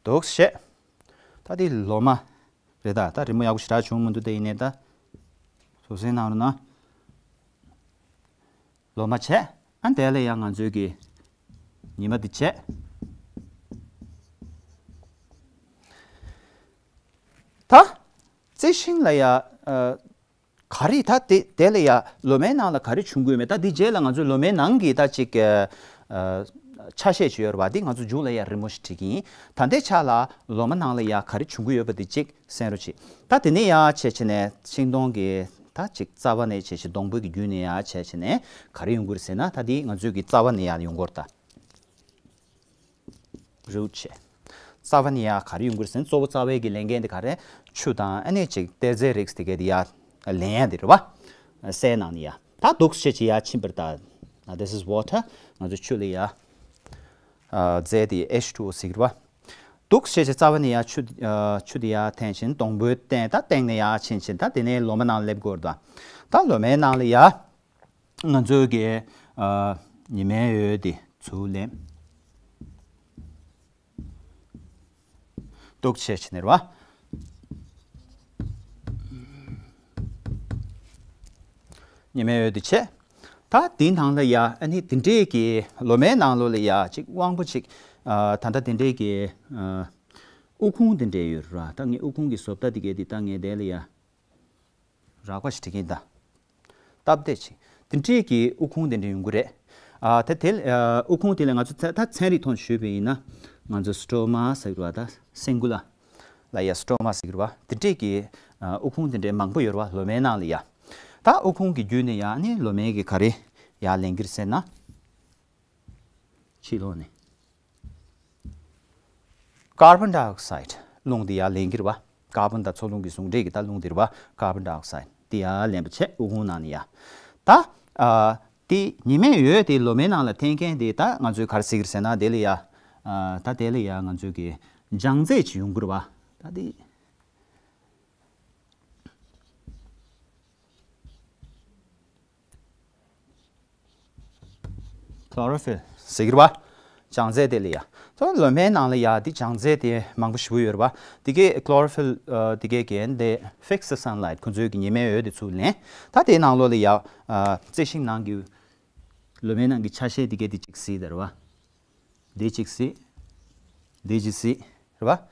འདུག་བཤད། ད་དེ་ལོ་མ་རེད། ད་ད་རི་མོ་ཡག་པོ་ཞེ་དྲག་བྱུང་མི་འདུག་དེ་ཡིན་ནའི་ད་སོ་སོའི་ནང་རུ་ན། ལོ་མ་བྱས། ཨ་དེ་ལ་ཡང་ང་ཚོའི་གི་ཉི་མ་འདི་བྱས། ད་རྩི་ཤིང་ལ་ཡ་ཨ་ག་རེ་ད་དེ་དེ་ལ་ཡ་ལོ་མའི་ནང་ལ་ག་རེ་བྱུང་གི་ཡོད་མེད། ད་འདི་རྗེས་ལ་ང་ཚོའི་ལོ་མའི་ནང་གི་ད་ཅིག་ཨ་ཆ་ཤས་ཅིག་ཡོད་རེད་བ། འདི་ང་ཚོ་མཇུག་ལ་ཡ་རི་མོ་ཞིག་བྲིས་ཀྱི་ཡིན། ད་ལྟའི་ཆ་ལ་ལོ་མ་ནང་ལ་ཡ་ག་རེ་བྱུང་གི་ཡོད་པ་འདི་ཅིག་གསན་རོགས་བྱེད། ད་དེ་ནས་ཡར་བྱས་བྱས་ནས་ཤིང་སྡོང་གི་ད་ཅིག་རྩ་བ་ནས་བྱས་བྱས་སྡོང་པོ་གི་བརྒྱུད་ནས་ཡར་བྱས་བྱས་ནས་ག་རེ་ཡོང་གི་རེད་ཟེར་ན། ད་འདི་ང་ཚོའི་གི་རྩ་བ་ནས་ཡར་ཡོང་གི་རེད་ད། རུཊ་བྱས། རྩ་བ་ནས་ཡར་ག་རེ་ཡོང་གི་རེད་ཟེར་ན། གཙོ་བོ་རྩ་བའི་གི་ལས་འགན་དེ་ག་རེ། ཆུ་དང་ཨ་ནི་ཅིག་ཏེ་ཟས་རིགས་དེ་གས་དེ་ཡར་ལེན་ཡ་དེ་རེད་བ། སའི་ནང་ནས་ཡར་ད་འདུག་སེ་བྱས་བྱས་ཡར་ཕྱིན་པ་རེད་ད། This is water. ང་ཚོ་ཆུ་ལ་ཡར་ཨ་རྫས་དེ་ཨེཆ་ཊུ་ཨོ་ཟེར་གྱི་རེད་བ། འདུག་སེ་བྱས་བྱས་རྩ་བ་ནས་ཡར་ཆུ་ཨ་ཆུ་དེ་ཡར་འཐེན་བྱས་སྡོང་པོའི་སྟེང་། ད་སྟེང་ནས་ཡར་ཕྱིན་བྱས་ད་དེ་ནས་ལོ་མ་ནང་སླེབས་དགོས་རེད་ད། ད་ལོ་མའི་ནང་ལ་ཡར་ང་ཚོའི་གི་ཨ་ཉི་མའི་འོད་དེ་ཚུར་ལེན། འདུག་སེ་བྱས་ནས་རེད་བ། ཉི་མའི་འོད་དེ་བྱས། ད་དེའི་ནང་ལ་ཡ་ཨ་ནི་དེ་འདྲའི་གི་ལོ་མའི་ནང་ལོགས་ལ་ཡ་ཅིག་དབང་པོ་ཅིག་ཨ་ད་ལྟ་དེ་འདྲའི་གི་ཨ་དབུགས་ཕུང་དེ་འདྲའི་ཡོད་རེད། ད་ངས་དབུགས་ཕུང་གི་བཟོ་ལྟ་དེ་གས་དེ་ད་ངས་དེ་ལ་ཡ་རགས་པ་ཞིག་བྲིས་ཀྱིན་གདའ། སྟབས་བདེ་ཅིག་དེ་འདྲའི་གི་དབུགས་ཕུང་དེ་འདྲ་ཡོང་གི་རེད། ཨ་ད་དེ་ཨ་དབུགས་ཕུང་དེ་ལ་ང་ཚོ་ཚ་ད་ཚན་རིག་ཐོག་ནས་ཞུས་པ་ཡིན་ན་ང་ཚོ་སི་ཊོ་མ་ཟེར་གི་རེད་བ། ད་སེང་གུ་ལ་ལ་ཡ་སི་ཊོ་མ་ཟེར་གི་རེད་བ། དེ་འདྲའི་གི་ཨ་དབུགས་ཕུང་དེ་འདྲའི་མང་པོ་ཡོད་རེད་བ་ལོ་མའི་ནང་ལ་ཡ། ད་དབུགས་ཕུང་གི་བརྒྱུད་ནས་ཡ་ནི་ལོ་མའི་གི་ག་རེ་ཡར་ལེན་གི་རེད་ཟེར་ན། ཕྱི་ལོགས་ནས། ཀར་བོན་ཌའི་ཨོག་སའིཌ་རླུང་འདི་ཡར་ལེན་གྱི་རེད་བ། ཀར་བོན་དང་འཚོ་རླུང་གི་ཟུང་འབྲེལ་གྱི་ད་རླུང་འདི་རེད་བ། ཀར་བོན་ཌའི་ཨོག་སའིཌ་འདི་ཡར་ལེན་པ་བྱས་དབུགས་ཕུང་ནང་ནས་ཡར། ད་ཨ་དེ་ཉི་མའི་འོད་དེ་ལོ་མའི་ནང་ལ་འཐེན་མཁན་དེ་ད་ང་ཚོས་ག་རེ་ཟེར་གྱི་རེད་ཟེར་ན། དེ་ལ་ཡ་ཨ་ད་དེ་ལ་ཡ་ང་ཚོས་ཀྱི་ལྗང་རྫས་ཅིག་ཡོང་གི་རེད་བ། ད་དེ། ཁློ་རོ་ཕིལ་ཟེར་གྱི་རེད་བ། ལྗང་རྫས་དེ་ལ་ཡ། ད་ལོ་མའི་ནང་ལ་ཡ་དེ་ལྗང་རྫས་དེ་མང་པོ་ཞེ་པོ་ཡོད་རེད་བ། དེ་གས་ཁློ་རོ་ཕིལ་ཨ་དེ་གས་ཀྱིས་དེ་ཕིག་སི་སན་ལའིཊ་ཁོ་ཚོའི་གི་ཉི་མའི་འོད་དེ་ཚུར་ལེན། ད་དེའི་ནང་ལོགས་ལ་ཡ་ཨ་རྩི་ཤིང་ནང་གི་ལོ་མའི་ནང་གི་ཆ་ཤས་དེ་གས་དེ་གཅིག་གཟིགས་དེ་རེད་བ། དེ་གཅིག་གཟིགས། དེ་གཅིག་གཟིགས་རེད་བ།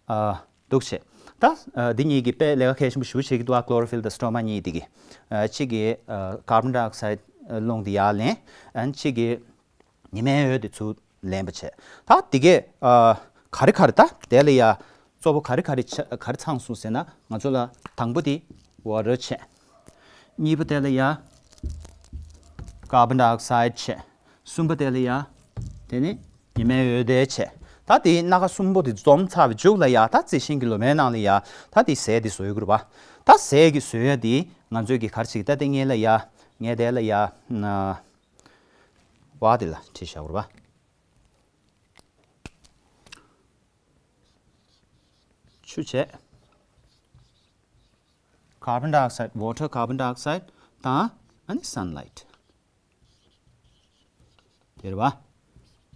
ཨ་འདུག་བྱས། ད་ཨ་འདི་གཉིས་ཀྱིས་དཔེ་ལས་ཀ་གལ་ཆེན་པོ་ཞེ་པོ་བྱེད་ཀྱི་འདུག་ཨ། ཁློ་རོ་ཕིལ་དང་སི་ཊོ་མ་གཉིས་དེ་གིས། ཨ་གཅིག་གིས་ཨ་ཀར་བོན་ཌའི་ཨོག་སའིཌ་རླུང་དེ་ཡར་ལེན། ཨ་གཅིག་གིས་ཉི་མའི་འོད་དེ་ཚུར་ལེན་པ་བྱས། ད་དེ་གས་ཨ་ག་རེ་ག་རེ་ད་དེ་ལ་ཡ་གཙོ་བོ་ག་རེ་ག་རེ་ཆ་ག་རེ་ཚང་སོང་ཟེར་ན། ང་ཚོ་ལ་དང་པོ་དེ་ཝ་ཊར་བྱས། གཉིས་པ་དེ་ལ་ཡ་ཀར་བོན་ཌའི་ཨོག་སའིཌ་བྱས། གསུམ་པ་དེ་ལ་ཡ། དེ་ནི་ཉི་མའི་འོད་དེ་བྱས། ད་དེའི་སྣ་ཁ་གསུམ་པོ་དེ་འཛོམས་ཚར་བའི་མཇུག་ལ་ཡ་ད་རྩི་ཤིང་གི་ལོ་མའི་ནང་ལ་ཡ་ད་དེ་ཟས་དེ་བཟོ་ཡོད་ཀྱི་རེད་བ། ད་ཟས་ཀྱི་བཟོ་ཡ་དེ་ང་ཚོས་ཀྱི་ག་རེ་བྱེད་ཀྱི། ད་དེ་ངས་ལ་ཡ་ངས་དེ་ལ་ཡ་ན་བ་དེ་ལ་བྲིས་བཞག་རེད་བ། ཆུ་བྱས། ཀར་བོན་ཌའི་ཨོག་སའིཌ། ཝ་ཊར། ཀར་བོན་ཌའི་ཨོག་སའིཌ་དང་ཨ་ནི་སན་ལའིཊ། དེ་རེད་བ།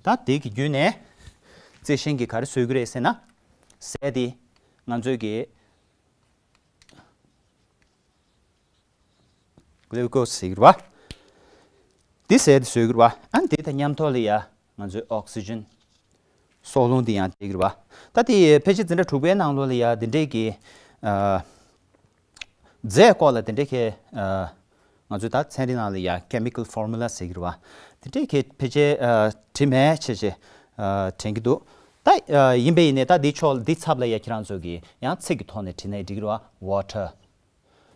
ད་དེ་གི་བརྒྱུད་ནས་རྩི་ཤིང་གིས་ག་རེ་བཟོ་གི་རེད་ཟེར་ན། ཟས་དེ་ང་ཚོས་ཀྱི་ གླུ་ཀོ་སི་ཟེར་གྱི་རེད་བ། འདི་ཟས་དེ་ཟོས་ཀྱི་རེད་བ། ཨ་ནི་དེ་དང་མཉམ་ཐོག་ལ་ཡ་ང་ཚོའི་ཨོག་སི་ཇན། སྲོག་རླུང་འདི་ཡང་བསྡད་ཀྱི་རེད་བ། ད་དེ་ཕལ་ཆེར་འཛིན་གྲྭ་དྲུག་པའི་ནང་ལོགས་ལ་ཡ་འདི་འདྲས་ཀྱི་ཨ། རྫས་སྐོར་ལ་དེ་འདྲས་ཀྱི་ཨ། ང་ཚོས་ད་ཚན་རིག་ནང་ལ་ཡ་chemical formula ཟེར་གྱི་རེད་བ། དེ་འདྲས་ཀྱི་ཕལ་ཆེར་ཨ། བྲིས་མེད་བྱས་བྱས་ཨ། དྲན་གྱི་འདུག་ད་ཨ། ཡིན་པས་ཡིན་ནའི་ད་འདི་ཕྱོགས་འདི་ཚབ་ལ་ཡ་ཁྱེད་རང་ཚོ་གིས་ཡང་ཚིག་གི་ཐོག་ནས་བྲིས་ནའི་འགྲིག་གི་རེད་བ། water།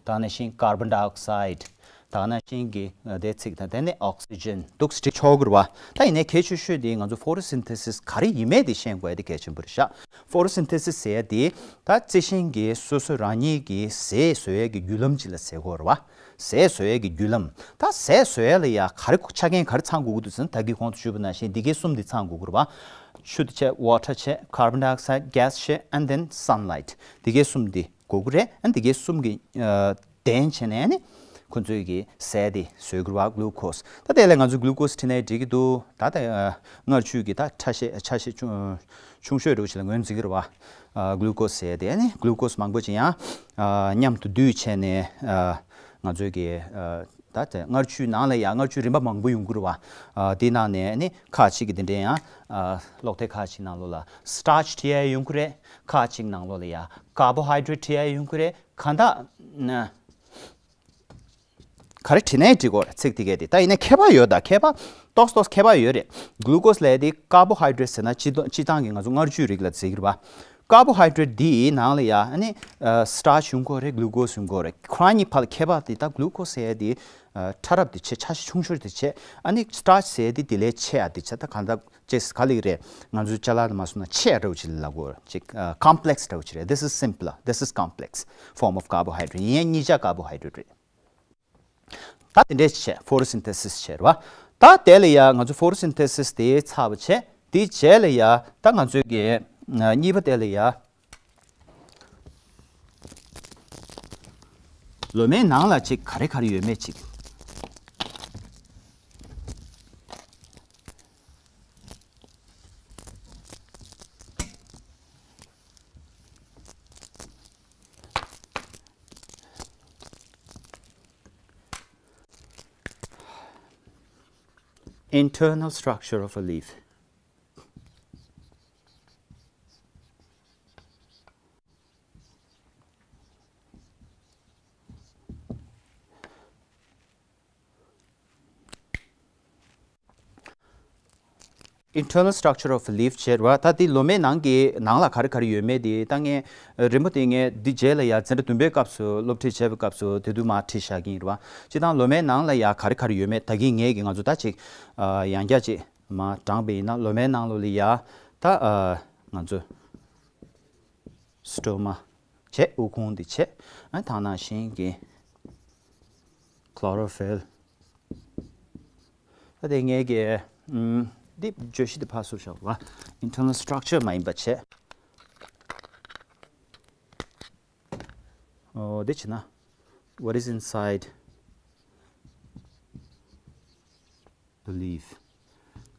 ད་ནང་བཞིན་carbon dioxide། ད་ནང་བཞིན་གྱི་ཨ། དེ་ཚིག་དང་དེ་ནས་ཨོག་སི་ཇན་འདུག་སེ་བྲིས་ཆོག་གི་རེད་བ། ད་ཡིན་ནའི་གལ་ཆེ་ཤོས་དེ་ང་ཚོ་photosynthesis ག་རེ་ཡིན་མིན་དེ་ཤེས་དགོས་ཡ་དེ་གལ་ཆེན་པོ་རེད་ཤག photosynthesis ཟེར་ཡ་དེ་ད་རྩི་ཤིང་གིས་སོ་སོ་རང་ཉིད་ཀྱི་ཟས་བཟོ་ཡ་གི་བརྒྱུད་ལམ་ཅིག་ལ་ཟེར་གྱི་ཡོད་རེད་བ། ཟས་བཟོ་ཡ་གི་བརྒྱུད་ལམ། ད་ཟས་བཟོ་ཡ་ལ་ཡ་ག་རེ་ཆ་རྐྱེན་ག་རེ་ཚང་དགོས་ཀྱི་འདུག་ཟེར་ན། ད་གིན་གོང་དུ་ཞུས་པ་ནང་བཞིན་འདི་གའི་གསུམ་འདི་ཚང་དགོས་ཀྱི་རེད་བ། ཆུ་དེ་བྱས། water བྱས། carbon dioxide gas བྱས། and then sunlight། འདི་གའི་གསུམ་འདི་དགོས་ཀྱི་རེད། ཨ། འདི་གའི་གསུམ་གྱི་ཨ། ལྡན་བྱས་ནས་ནི་ཁོ་ཚོས་ཀྱི་ཟས་དེ་བཟོས་ཀྱི་རེད་བ། glucose། ད་དེ་ལས་ང་ཚོས་glucose བྲིས་ནའི་འགྲིག་གི་འདུག་ད་ལྟ་ཨ། མངར་ཆུ་གི་ད་ཕྲ་ཤད་ཆ་ཤས་ཆུང་ཆུང་ཤོས་འདྲ་བོ་ཞིག་ལ་ངོས་འཛིན་གྱི་རེད་བ། ཨ། glucose ཟེར་དེ་ནི་glucose མང་པོ་ཅིག་ཡང་ཨ། མཉམ་དུ་འདུས་བྱས་ནས་ཨ། ང་ཚོས་ཀྱི་ཨ། ད་དེ་མངར་ཆུའི་ནང་ལ་ཡང་མངར་ཆུ་རིམ་པ་མང་པོ་ཡོང་གི་རེད་བ། ཨ། དེའི་ནང་ནས་ནི་ཁག་ཅིག་གི་དེ་འདྲ་ཡང་ཨ། གློག་ཐེལ་ཁག་ཅིག་ནང་ལོགས་ལ་starch བྲིས་ཡ་ཡོང་གི་རེད། ཁག་ཅིག་ནང་ལོགས་ལ་ཡ་carbohydrate བྲིས་ཡ་ཡོང་གི་རེད། གང་དག་ན། ག་རེ་བྲིས་ནའི་འགྲིག་གོ་རེད། ཚིག་དེ་གས་དེ། ད་ཡིན་ནའི་ཁྱད་པར་ཡོད། ད་ཁྱད་པར་ཏོག་ཙམ་ཏོག་ཙམ་ཁྱད་པར་ཡོད་རེད། glucose ལབ་དེ་carbohydrate ཟེར་ན་སྤྱི་སྤྱི་བཏང་གི་ང་ཚོ་མངར་ཆུའི་རིགས་ལ་ཟེར་གྱི་རེད་བ། carbohydrate འདིའི་ནང་ལ་ཡ་ཨ་ནི་starch ཡོང་གི་རེད། glucose ཡོང་གི་རེད། ཁོ་རང་གཉིས་བར་ལ་ཁྱད་པར་དེ་ད་glucose ཟེར་ཡ་དེ་ཕྲ་རབ་དེ་བྱས། ཆ་ཤས་ཆུང་ཤོས་དེ་བྱས། ཨ་ནི་starch ཟེར་ཡ་དེ་དེ་ལས་ཆེ་ཡ་དེ་བྱས། ད་གང་ལྟར་ཅེས་ག་ལེགས་རེད། ང་ཚོའི་ཅ་ལག་ལ་མ་སོང་ན་ཆེ་ཡ་འདྲ་བོ་ཅིག་ལ་གོ་ཅིག complex འདྲ་བོ་ཅིག་རེད། This is simpler, this is complex form of carbohydrate. ཡིན་ཡང་གཉིས་ཆ་carbohydrate རེད། ད་དེ་འདྲས་བྱས་photosynthesis བྱས་རེད་བ། ད་དེ་ལ་ཡ་ང་ཚོ་photosynthesis དེ་ཚར་བ་བྱས། དེའི་རྗེས་ལ་ཡ་ད་ང་ཚོའི་གི་གཉིས་པ་དེ་ལ་ཡ། ལོ་མའི་ནང་ལ་ཅིག་ག་རེ་ག་རེ་ཡོད་མེད་ཅིག Internal structure of a leaf. Internal structure of leaf བྱས་རེད་བ། ད་དེ་ལོ་མའི་ནང་གི་ནང་ལ་ག་རེ་ག་རེ་ཡོད་མེད་དེ་ད་ངས་རིང་པོ་དེ་ངས་འདི་རྗེས་ལ་ཡ་འཛིན་གྲྭ་བདུན་པའི་སྐབས་སུ་སློབ་ཁྲིད་བྱས་པའི་སྐབས་སུ་དེ་དུས་མར་ཁྲིད་བཞག་གི་ཡིན་རེད་བ། སྤྱིར་བཏང་ལོ་མའི་ནང་ལ་ཡ་ག་རེ་ག་རེ་ཡོད་མེད་ད་གིན་ངས་ཀྱི་ང་ཚོ་ད་ཅིག་ཡང་བསྐྱར་ཅིག་མར་དྲངས་པ་ཡིན་ན། ལོ་མའི་ནང་ལོགས་ལ་ཡ་ད་ང་ཚོ་སི་ཊོ་མ་བྱས། དབུགས་ཕུང་འདི་བྱས། ཨ། ད་ནང་བཞིན་གྱི་ཁློ་རོ་ཕིལ། ད་དེ་ངས་ཀྱི་ཨམ། འདི་བརྗོད་གཞི་འདི་ཕར་བཟོ་བཞག་པ། Internal structure མ་ཡིན་པ་བྱས། ཨོ། འདི་བྱས་ན། What is inside the leaf?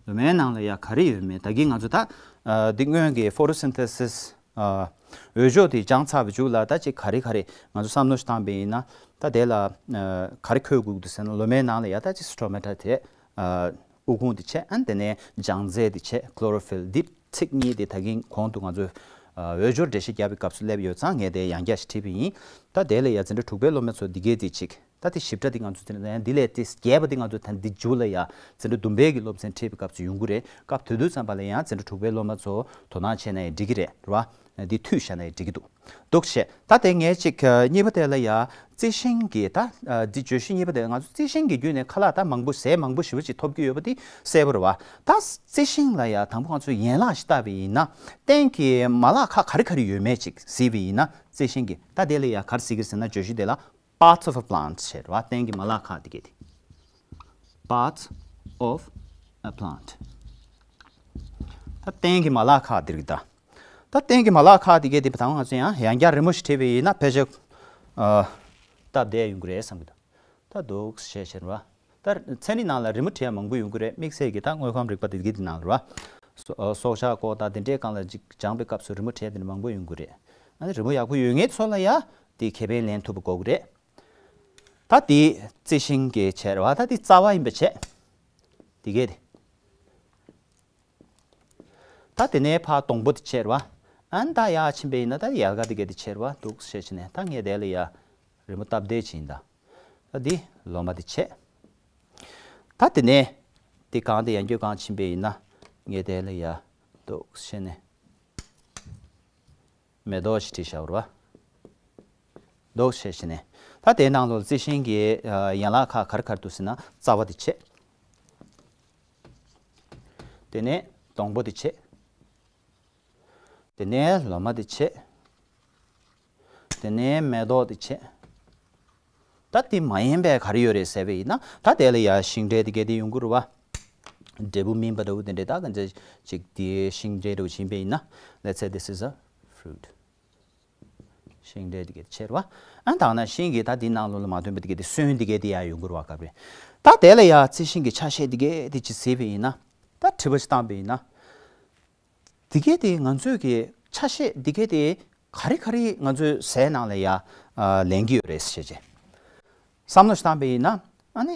ལོ་མའི་ནང་ལ་ཡ་ག་རེ་ཡོད་མེད། ད་གིན་ང་ཚོ་ད་ཨ། འདི་སྔོན་གྱི་photosynthesis ཨ། འོས་སྦྱོར་དེ་སྦྱངས་ཚར་བའི་མཇུག་ལ་ད་ཅིག་ག་རེ་ག་རེ་ང་ཚོ་བསམ་བློ་ཞིག་བཏང་པ་ཡིན་ན། ད་དེ་ལ་ཨ། ག་རེ་འཁོད་དགོས་འདུག་ཟེར་ན། ལོ་མའི་ནང་ལ་ཡ་ད་ཅིག་སི་ཊོ་མ་ཊ་དེ་ཨ། དབུགས་ཕུང་དེ་བྱས། ཨ། དེ་ནས་ལྗང་རྫས་དེ་བྱས། ཁློ་རོ་ཕིལ། འདི་ཚིག་གཉིས་དེ་ད་གིན་གོང་དུ་ང་ཚོས་ཨ། འོས་སྦྱོར་འགྲེལ་བཤད་བརྒྱབ་པའི་སྐབས་སུ་སླེབས་ཡོད་ཙང་ངས་དེ་ཡང་བསྐྱར་ཞིག་བྲིས་པ་ཡིན། ད་དེ་ལ་ཡ་འཛིན་གྲྭ་དྲུག་པའི་སློབ་མ་ཚོ་འདི་གས་དེ་ཅིག་ད་དེ་ཞིབ་ཕྲ་དེ་ང་ཚོ་དེ་ནས་འདི་ལས་དེ་རྒྱས་པ་དེ་ང་ཚོ་ད་འདི་མཇུག་ལ་ཡ་འཛིན་གྲྭ་བདུན་པའི་གི་སློབ་ཚན་ཁྲིད་པའི་སྐབས་སུ་ཡོང་གི་རེད། སྐབས་དེ་དུས་ཙམ་པ་ལ་ཡང་འཛིན་གྲྭ་དྲུག་པའི་སློབ་མ་ཚོ་དོ་སྣང་བྱས་ན་ཡང་འགྲིག་གི་རེད། རེད་བ། འདི་མཐུད་བཞག་ན་ཡང་འགྲིག་གི་འདུག་འདུག་བྱས། ད་དེ་ངས་ཅིག་གཉིས་པ་དེ་ལ་ཡ་རྩི་ཤིང་གི་ད་འདི་བརྗོད་གཞི་གཉིས་པ་དེ། ང་ཚོ་རྩི་ཤིང་གི་བརྒྱུད་ནས་ཁ་ལག་ད་མང་པོ་ཟས་མང་པོ་ཞེ་པོ་ཅིག་ཐོབ་ཀྱི་ཡོད་པ་དེ་གསལ་པོ་རེད་བ། ད་རྩི་ཤིང་ལ་ཡ་དང་པོ་ང་ཚོ་ཡན་ལག་ཞིག་བལྟས་པ་ཡིན་ན། སྟེང་གི་མ་ལག་ཁག་ག་རེ་ག་རེ་ཡོད་མེད་ཅིག་གཟིགས་པ་ཡིན་ན། རྩི་ཤིང་གི་ད་དེ་ལ་ཡ་ག་རེ་ཟེར་གི་ཟེར་ན། བརྗོད་གཞི་དེ་ལ། Parts of a plant བྱས་རེད་བ། སྟེང་གི་མ་ལག་ཁག་དེ་གས་དེ། Parts of a plant. ད་སྟེང་གི་མ་ལག་ཁག་དེ་རིགས་ད། ད་སྟེང་གི་མ་ལག་ཁག་དེ་གས་དེ་ད་ང་ཚོ་ཡང་ཡང་བསྐྱར་རི་མོ་ཞིག་བྲིས་པ་ཡིན་ན་ཕལ་ཆེར་ཨ། སྟབས་བདེ་ཡོང་གི་རེད་བསམ་གི་འདུག་ད་འདུག་བྱས་བྱས་རེད་བ། ད་ཚན་རིག་ནང་ལ་རི་མོ་བྲིས་ཡ་མང་པོ་ཡོང་གི་རེད། དམིགས་བསལ་གྱི་ད་དངོས་ཁམས་རིག་པ་དེ་གི་དེ་ནང་ལ་རེད་བ། སྲོག་ཆགས་སྐོར་དང་དེ་འདྲའི་སྒང་ལ་ཅིག་སྦྱངས་པའི་སྐབས་སུ་རི་མོ་བྲིས་ཡ་དེ་འདྲ་མང་པོ་ཡོང་གི་རེད། ཨ་ནི་རི་མོ་ཡག་པོ་ཡོད་མཁན་ཚོ་ལ་ཡ་དེ་ཁེ་ཕན་ལེན་ཐུབ་པ་དགོས་ཀྱི་རེད། ད་དེ་རྩི་ཤིང་གི་བྱས་རེད་བ། ད་དེ་རྩ་བ་ཡིན་པ་བྱས། དེ་གས་དེ། ད་དེ་ནས་ཕར་སྡོང་པོ་དེ་བྱས་རེད་བ། ཨ་ནི་ད་ཡར་ཕྱིན་པ་ཡིན་ན་ད་ཡལ་ག་དེ་གས་དེ་བྱས་རེད་བ། འདུག་བྱས་བྱས་ནས་ད་ངས་དེ་ལ་ཡ་རི་མོ་སྟབས་བདེ་བྱས་ཡིན་ད། ད་འདི་ལོ་མ་དེ་བྱས། ད་དེ་ནས་དེ་གང་དེ་ཡང་སྐྱོད་གང་ཕྱིན་པ་ཡིན་ན་ངས་དེ་ལ་ཡ་འདུག་བྱས་ནས། མེ་ཏོག་ཞིག་བྲིས་བཞག་རེད་བ། འདུག་བྱས་བྱས་ནས། ད་དེའི་ནང་ལོགས་རྩི་ཤིང་གི་ཨ་ཡན་ལག་ཁག་ག་རེ་ག་རེ་འདུག་ཟེར་ན་རྩ་བ་དེ་བྱས། དེ་ནས་སྡོང་པོ་དེ་བྱས། དེ་ནས་ལོ་མ་དེ་བྱས། དེ་ནས་མེ་ཏོག་དེ་བྱས། ད་དེ་མ་ཡིན་པའི་ག་རེ་ཡོད་རེད་ཟེར་བ་ཡིན་ན་ད་དེ་ལ་ཡ་ཤིང་འབྲས་དེ་གས་དེ་ཡོང་གི་རེད་བ། འབྲས་བུ་སྨིན་པ་འདྲ་བོ་དེ་འདྲས་ད་ག་འདྲ་ཅིག་དེ་ཤིང་འབྲས་འདྲ་བོ་ཕྱིན་པ་ཡིན་ན། Let's say this is a fruit. ཤིང་འབྲས་དེ་གས་ཆེ་རེད་བ། ཨ་ད་ནང་བཞིན་གྱི་ད་དེའི་ནང་ལོགས་ལ་མ་ཐོན་པ་དེ་གས་དེ་སོན་དེ་གས་དེ་ཡང་ཡོང་གི་རེད་བ། སྐབས་རེ་ད་དེ་ལ་ཡ་རྩི་ཤིང་གི་ཆ་ཤས་དེ་གས་དེ་ཅིག་གཟིགས་པ་ཡིན་ན། ད་དྲི་བ་ཞིག་བཏང་པ་ཡིན་ན། དེ་གས་དེ་ང་ཚོས་ཀྱི་ཆ་ཤས་དེ་གས་དེ་ག་རེ་ག་རེ་ང་ཚོའི་ཟས་ནང་ལ་ཡ་ཨ་ལེན་གྱི་ཡོད་རེད་ཟེར་བྱས། བསམ་བློ་ཞིག་བཏང་པ་ཡིན་ན། ཨ་ནི་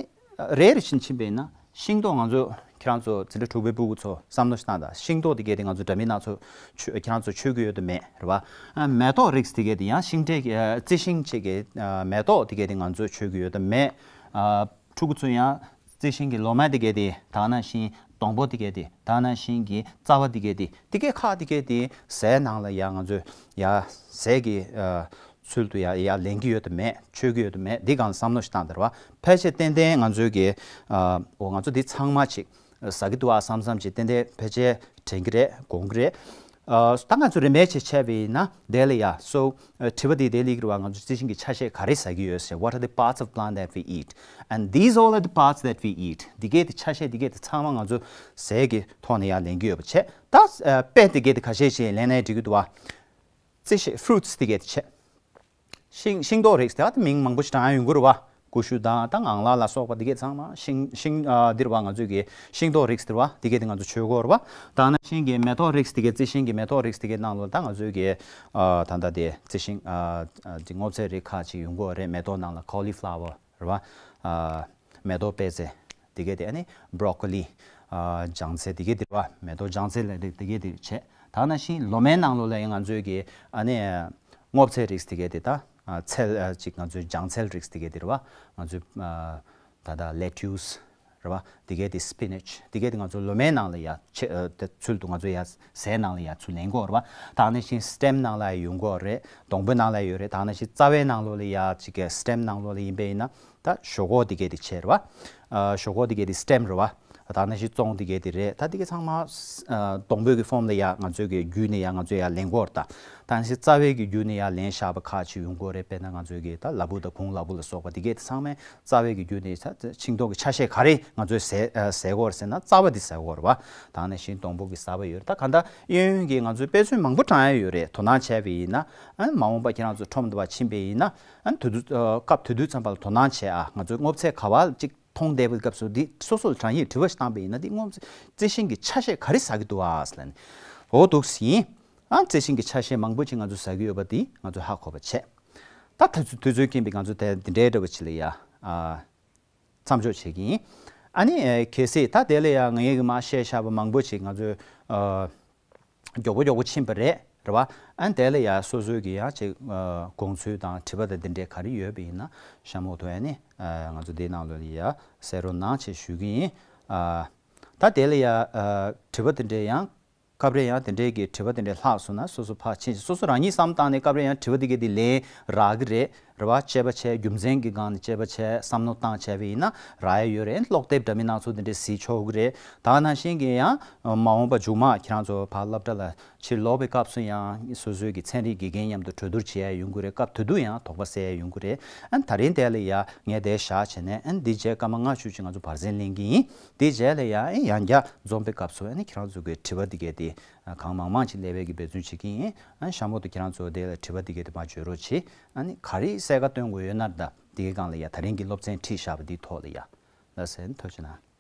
རེ་རེ་བཞིན་ཕྱིན་པ་ཡིན་ན་ཤིང་ཏོག་ང་ཚོ་ཁྱེད་རང་ཚོ་འཛིན་གྲྭ་དྲུག་པའི་སྤུ་གུ་ཚོ་བསམ་བློ་ཞིག་བཏང་དང་། ཤིང་ཏོག་དེ་གས་དེ་ང་ཚོ་འདྲ་མིན་སྣ་ཚོགས་མཆོད་ཁྱེད་རང་ཚོ་མཆོད་ཀྱི་ཡོད་དམ་མེད་རེད་བ། ཨ་མེ་ཏོག་རིགས་དེ་གས་དེ་ཡང་ཤིང་འབྲས་ཀྱི་ཨ་རྩི་ཤིང་བཅས་ཀྱི་ཨ་མེ་ཏོག་དེ་གས་དེ་ང་ཚོ་མཆོད་ཀྱི་ཡོད་དམ་མེད། ཨ་ཕྲུ་གུ་ཚོ་ཡང་རྩི་ཤིང་གི་ལོ་མ་དེ་གས་དེ་ད་ག་ནང་བཞིན་སྡོང་པོ་དེ་གས་དེ་ད་ག་ནང་བཞིན་གྱི་རྩ་བ་དེ་གས་དེ་དེ་གས་ཁག་དེ་གས་དེ་ཟས་ནང་ལ་ཡང་ང་ཚོས་ཡ་ཟས་ཀྱི་ཨ་ཚུལ་དུ་ཡ་ཡ་ལེན་གྱི་ཡོད་དམ་མེད། མཆོད་ཀྱི་ཡོད་དམ་མེད། འདི་སྒང་ལ་བསམ་བློ་ཞིག་བཏང་དང་རེད་བ། ཕལ་ཆེར་ཏན་ཏན་ང་ཚོའི་གི་ཨ་འོ་ང་ཚོ་འདི་ཚང་མ་ཅིག་ཟ་གི་འདུག་ཨ་བསམ་བསམ་ཅིག་ཏན་ཏན་ཕལ་ཆེར་དྲན་གྱི་རེད། དགོངས་ཀྱི་རེད། ཨ་ད་ང་ཚོ་རིན་མེད་ཆེ་བྱས་པ་ཡིན་ན་དེ་ལ་ཡ། So ཨ་དྲི་བ་འདི་དེ་ལ་ཡིག་རེད་བ། ང་ཚོ་རྩི་ཤིང་གི་ཆ་ཤས་ག་རེ་ཟ་གི་ཡོད་ཟེར། What are the parts of plant that we eat? And these all are the parts that we eat. འདི་གས་དེ་ཆ་ཤས་འདི་གས་དེ་ཚང་མ་ང་ཚོ་ཟས་ཀྱི་ཐོག་ནས་ཡ་ལེན་གྱི་ཡོད་པ་བྱས། ད་ཨ་དཔེ་འདི་གས་དེ་ཁ་ཤས་ཤིག་ལེན་ནའི་འགྲིག་གི་འདུག་བ། རྩི་ཤིང་fruits་དེ་གས་དེ་བྱས། ཤིང་ཤིང་ཏོག་རིགས་དེ་ད་མིང་མང་པོ་ཞིག་གྲངས་ཡོང་གི་རེད་བ། ཀུ་ཤུ་དང་ད་ངང་ལག་ལ་སོགས་པ་དེ་གས་ཚང་མ་ཤིང་ཤིང་ཨ་འདི་རེད་བ། ང་ཚོའི་གི་ཤིང་ཏོག་རིགས་དེ་རེད་བ། དེ་གས་དེ་ང་ཚོ་མཆོད་ཀྱི་ཡོད་རེད་བ། ད་ག་ནང་བཞིན་གྱི་མེ་ཏོག་རིགས་དེ་གས་རྩི་ཤིང་གི་མེ་ཏོག་རིགས་དེ་གས་ནང་ལོགས་ད་ང་ཚོའི་གི་ཨ་ད་ལྟ་དེ་རྩི་ཤིང་ཨ་ཨ་དེ་སྔོ་ཚལ་རིགས་ཁག་ཅིག་ཡོང་གི་ཡོད་རེད། མེ་ཏོག་ནང་ལ་cauliflower་རེད་བ། ཨ་མེ་ཏོག་པད་ཚལ། དེ་གས་དེ་ཨ་ནི་broccoli། ཨ་ལྗང་ཚལ་དེ་གས་དེ་རེད་བ། མེ་ཏོག་ལྗང་ཚལ་ལ་དེ་དེ་གས་དེ་བྱས། ད་ག་ནང་བཞིན་ལོ་མའི་ནང་ལོགས་ལ་ཡང་ང་ཚོའི་གི་ཨ་ནི་སྔོ་ཚལ་རིགས་དེ་གས་དེ་ད་ཨ་ཚལ་ཨ་ཅིག་ང་ཚོའི་ལྗང་ཚལ་རིགས་དེ་གས་དེ་རེད་བ། ང་ཚོའི་ཨ་ད་ལྟ་lettuce་རེད་བ། དེ་གས་དེ་spinach་དེ་གས་དེ་ང་ཚོ་ལོ་མའི་ནང་ལ་ཡ་ཆེ་ཨ་དེ་ཚུལ་དུ་ང་ཚོ་ཡ་ཟས་ནང་ལ་ཡ་ཚུར་ལེན་གྱི་ཡོད་རེད་བ། ད་ག་ནང་བཞིན་stem་ནང་ལ་ཡ་ཡོང་གི་ཡོད་རེད། སྡོང་པོའི་ནང་ལ་ཡོད་རེད། ད་ག་ནང་བཞིན་རྩ་བའི་ནང་ལོགས་ལ་ཡ་ཅིག་གི་stem་ནང་ལོགས་ལ་ཡིན་པ་ཡིན་ན། ད་ཞོག་ཁོག་དེ་གས་དེ་བྱས་རེད་བ། ཨ་ཞོག་ཁོག་དེ་གས་དེ་stem་རེད་བ། ད་ནང་བཞིན་བཙོང་དེ་གས་དེ་རེད། ད་དེ་གས་ཚང་མ་ཨ་སྡོང་པོའི་གི་form་ལ་ཡ་ང་ཚོའི་གི་བརྒྱུད་ནས་ཡ་ང་ཚོས་ཡ་ལེན་གྱི་ཡོད་རེད། ད་ད་ནང་བཞིན་རྩ་བའི་གི་བརྒྱུད་ནས་ཡ་ལེན་བཞག་པ་ཁག་ཅིག་ཡོང་གི་ཡོད་རེད། དཔེར་ན་ང་ཚོའི་གི་ད་ལ་ཕུག་དང་གུང་ལ་ཕུག་ལ་སོགས་པ་དེ་གས་དེ་ཚང་མས་རྩ་བའི་གི་བརྒྱུད་ནས་ད་ཤིང་ཏོག་གི་ཆ་ཤས་ག་རེ་ང་ཚོས་ཟས་ཨ་ཟས་གྱི་ཡོད་རེད་ཟེར་ན་རྩ་བ་དེ་ཟས་གྱི་ཡོད་རེད་བ། ད་ནང་བཞིན་སྡོང་པོ་གི་ཟ་བ་ཡོད་རེད། ད་གང་ལྟར་གཡས་གཡོན་གྱི་ང་ཚོའི་དཔེ་མཚོན་མང་པོ་དྲངས་ཡ་ཡོད་རེད། དོ་སྣང་བྱས་པ་ཡིན་ན། ཨ་མ་འོངས་པ་ཁྱེད་རང་ཚོ་ཁྲོམ་དུ་བ་ཕྱིན་པ་ཡིན་ན། ཨ་དུས་དུས་ཨ་སྐབས་དུས་དུས་ཙམ་པ་ལ་དོ་སྣང་བྱེད་ཨ། ང་ཚོའི་སྔོ་ཚལ་ག་བ་ཅིག་མཐོང་བསྡད་པའི་སྐབས་སུ་འདི་སོ་སོ་ལ་དྲན་ཡིན་དྲི་བ་ཞིག་བཏང་པ་ཡིན་ན། འདི་སྔོ་ཚལ་རྩི་ཤིང་གི་ཆ་ཤས་ག་རེ་ཟ་གི་འདུག་ཨ་ཟེར་ལབ་ནས། འོ་འདུག་སེ་ཡིན། ཨ་རྩི་ཤིང་གི་ཆ་ཤས་མང་པོ་ཅིག་ང་ཚོས་ཟ་གི་ཡོད་པ་འདི་ང་ཚོས་ཧ་གོ་བ་བྱས། ད་དུས་ཚོད་དུས་ཚོད་རྐྱེན་པས་ང་ཚོ་དེ་འདི་འདྲའི་འདྲ་བ་ཅིག་ལ་ཡ་ཨ་མཚམས་འཇོག་བྱེད་ཀྱི་ཡིན། ཨ་ནི་ཨ་གལ་སྲིད་ད་དེ་ལ་ཡ་ངས་གི་མ་བཤད་བཞག་པ་མང་པོ་ཅིག་ང་ཚོས་ཨ། མགྱོགས་པོ་མགྱོགས་པོ་ཕྱིན་པ་རེད། རེད་བ། ཨ་ནི་དེ་ལ་ཡ་སོ་སོའི་གི་ཡ་ཅིག་ཨ་དགོངས་ཚུལ་དང་དྲི་བ་དང་འདི་འདྲའི་ག་རེ་ཡོད་པ་ཡིན་ན་གཤམ་འོག་ཏུ་ཨ་ནི་ཨ་ང་ཚོ་འདིའི་ནང་ལོགས་ལ་ཡ་གསན་རོགས་གནང་ཞེས་ཞུ་གི་ཡིན། ཨ་ད་དེ་ལ་ཡ་ཨ་དྲི་བ་དེ་འདྲའི་ཡང་སྐབས་རེ་ཡང་དེ་འདྲའི་གི་དྲི་བ་དེ་འདྲའི་ལྷག་སོང་ན་སོ་སོ་ཕར་ཕྱིན་ཞིང་སོ་སོ་རང་ཉིད་བསམ་བཏང་ནས་སྐབས་རེ་ཡང་དྲི་བ་དེ་གི་དེ་ལན་རག་གི་རེད། རེད་བ། དཔྱད་པ་བྱས། རྒྱུ་མཚན་གྱི་སྒང་ནས་དཔྱད་པ་བྱས། བསམ་བློ་བཏང་བྱས་པ་ཡིན་ན་རག་ཡ་ཡོད་རེད། ཀློག་དེབ་འདྲ་མིན་སྣ་ཚོགས་དེ་འདྲས་གཟིགས་ཆོག་གི་རེད། ད་ག་ནང་བཞིན་གྱི་ཡང་མ་འོངས་པ་མཇུག་མ་ཁྱེད་རང་ཚོ་ཕར་སློབ་གྲྭ་ལ་ཕྱིར་ལོག་པའི་སྐབས་སུ་ཡང་སོ་སོའི་གི་ཚན་རིག་དགེ་རྒན་མཉམ་དུ་གྲོས་བསྡུར་བྱེད་ཡ་ཡོང་གི་རེད། སྐབས་དེ་དུས་ཡང་དོགས་པ་སེལ་ཡ་ཡོང་གི་རེད། ཨ་ནི་ད་རིང་དེ་ལ་ཡ་ངས་དེ་བཞག་བྱས་ནས། ཨ་ནི་འདི་རྗེས་སྐར་མ་ལྔ་བཅུ་ཅིག་ང་ཚོ་བར་གསེང་ལེན་གྱི་ཡིན། དེ་རྗེས་ལ་ཡ་ཨ་ནི་ཡང་བསྐྱར་འཛོམས་པའི་སྐབས་སུ་ཨ་ནི་ཁྱེད་རང་ཚོ་གི་དྲི་བ་དེ་གས་དེ་གང་མང་མང་ཅིག་སླེབས་ཡས་ཀྱི་འབད་བརྩོན་བྱེད་ཀྱི་ཡིན། ཨ་ནི་གཤམ་འོག་ཏུ་ཁྱེད་རང་ཚོ་དེ་ལ་དྲི་བ་དེ་གས་དེ་མར་བརྗོད་རོགས་བྱེད། ཨ་ནི་ག་རེ་གསལ་ཁ་སྟོན་དགོས་ཡོད་ན་ད་དེ་གའི་སྒང་ལ་ཡ་ད་རིང་གི་སློབ་ཚན་ཁྲིད་བཞག་པ་འདིའི་ཐོག་ལ་ཡ། ལགས་སེ། ཐུགས་རྗེ་གནང་།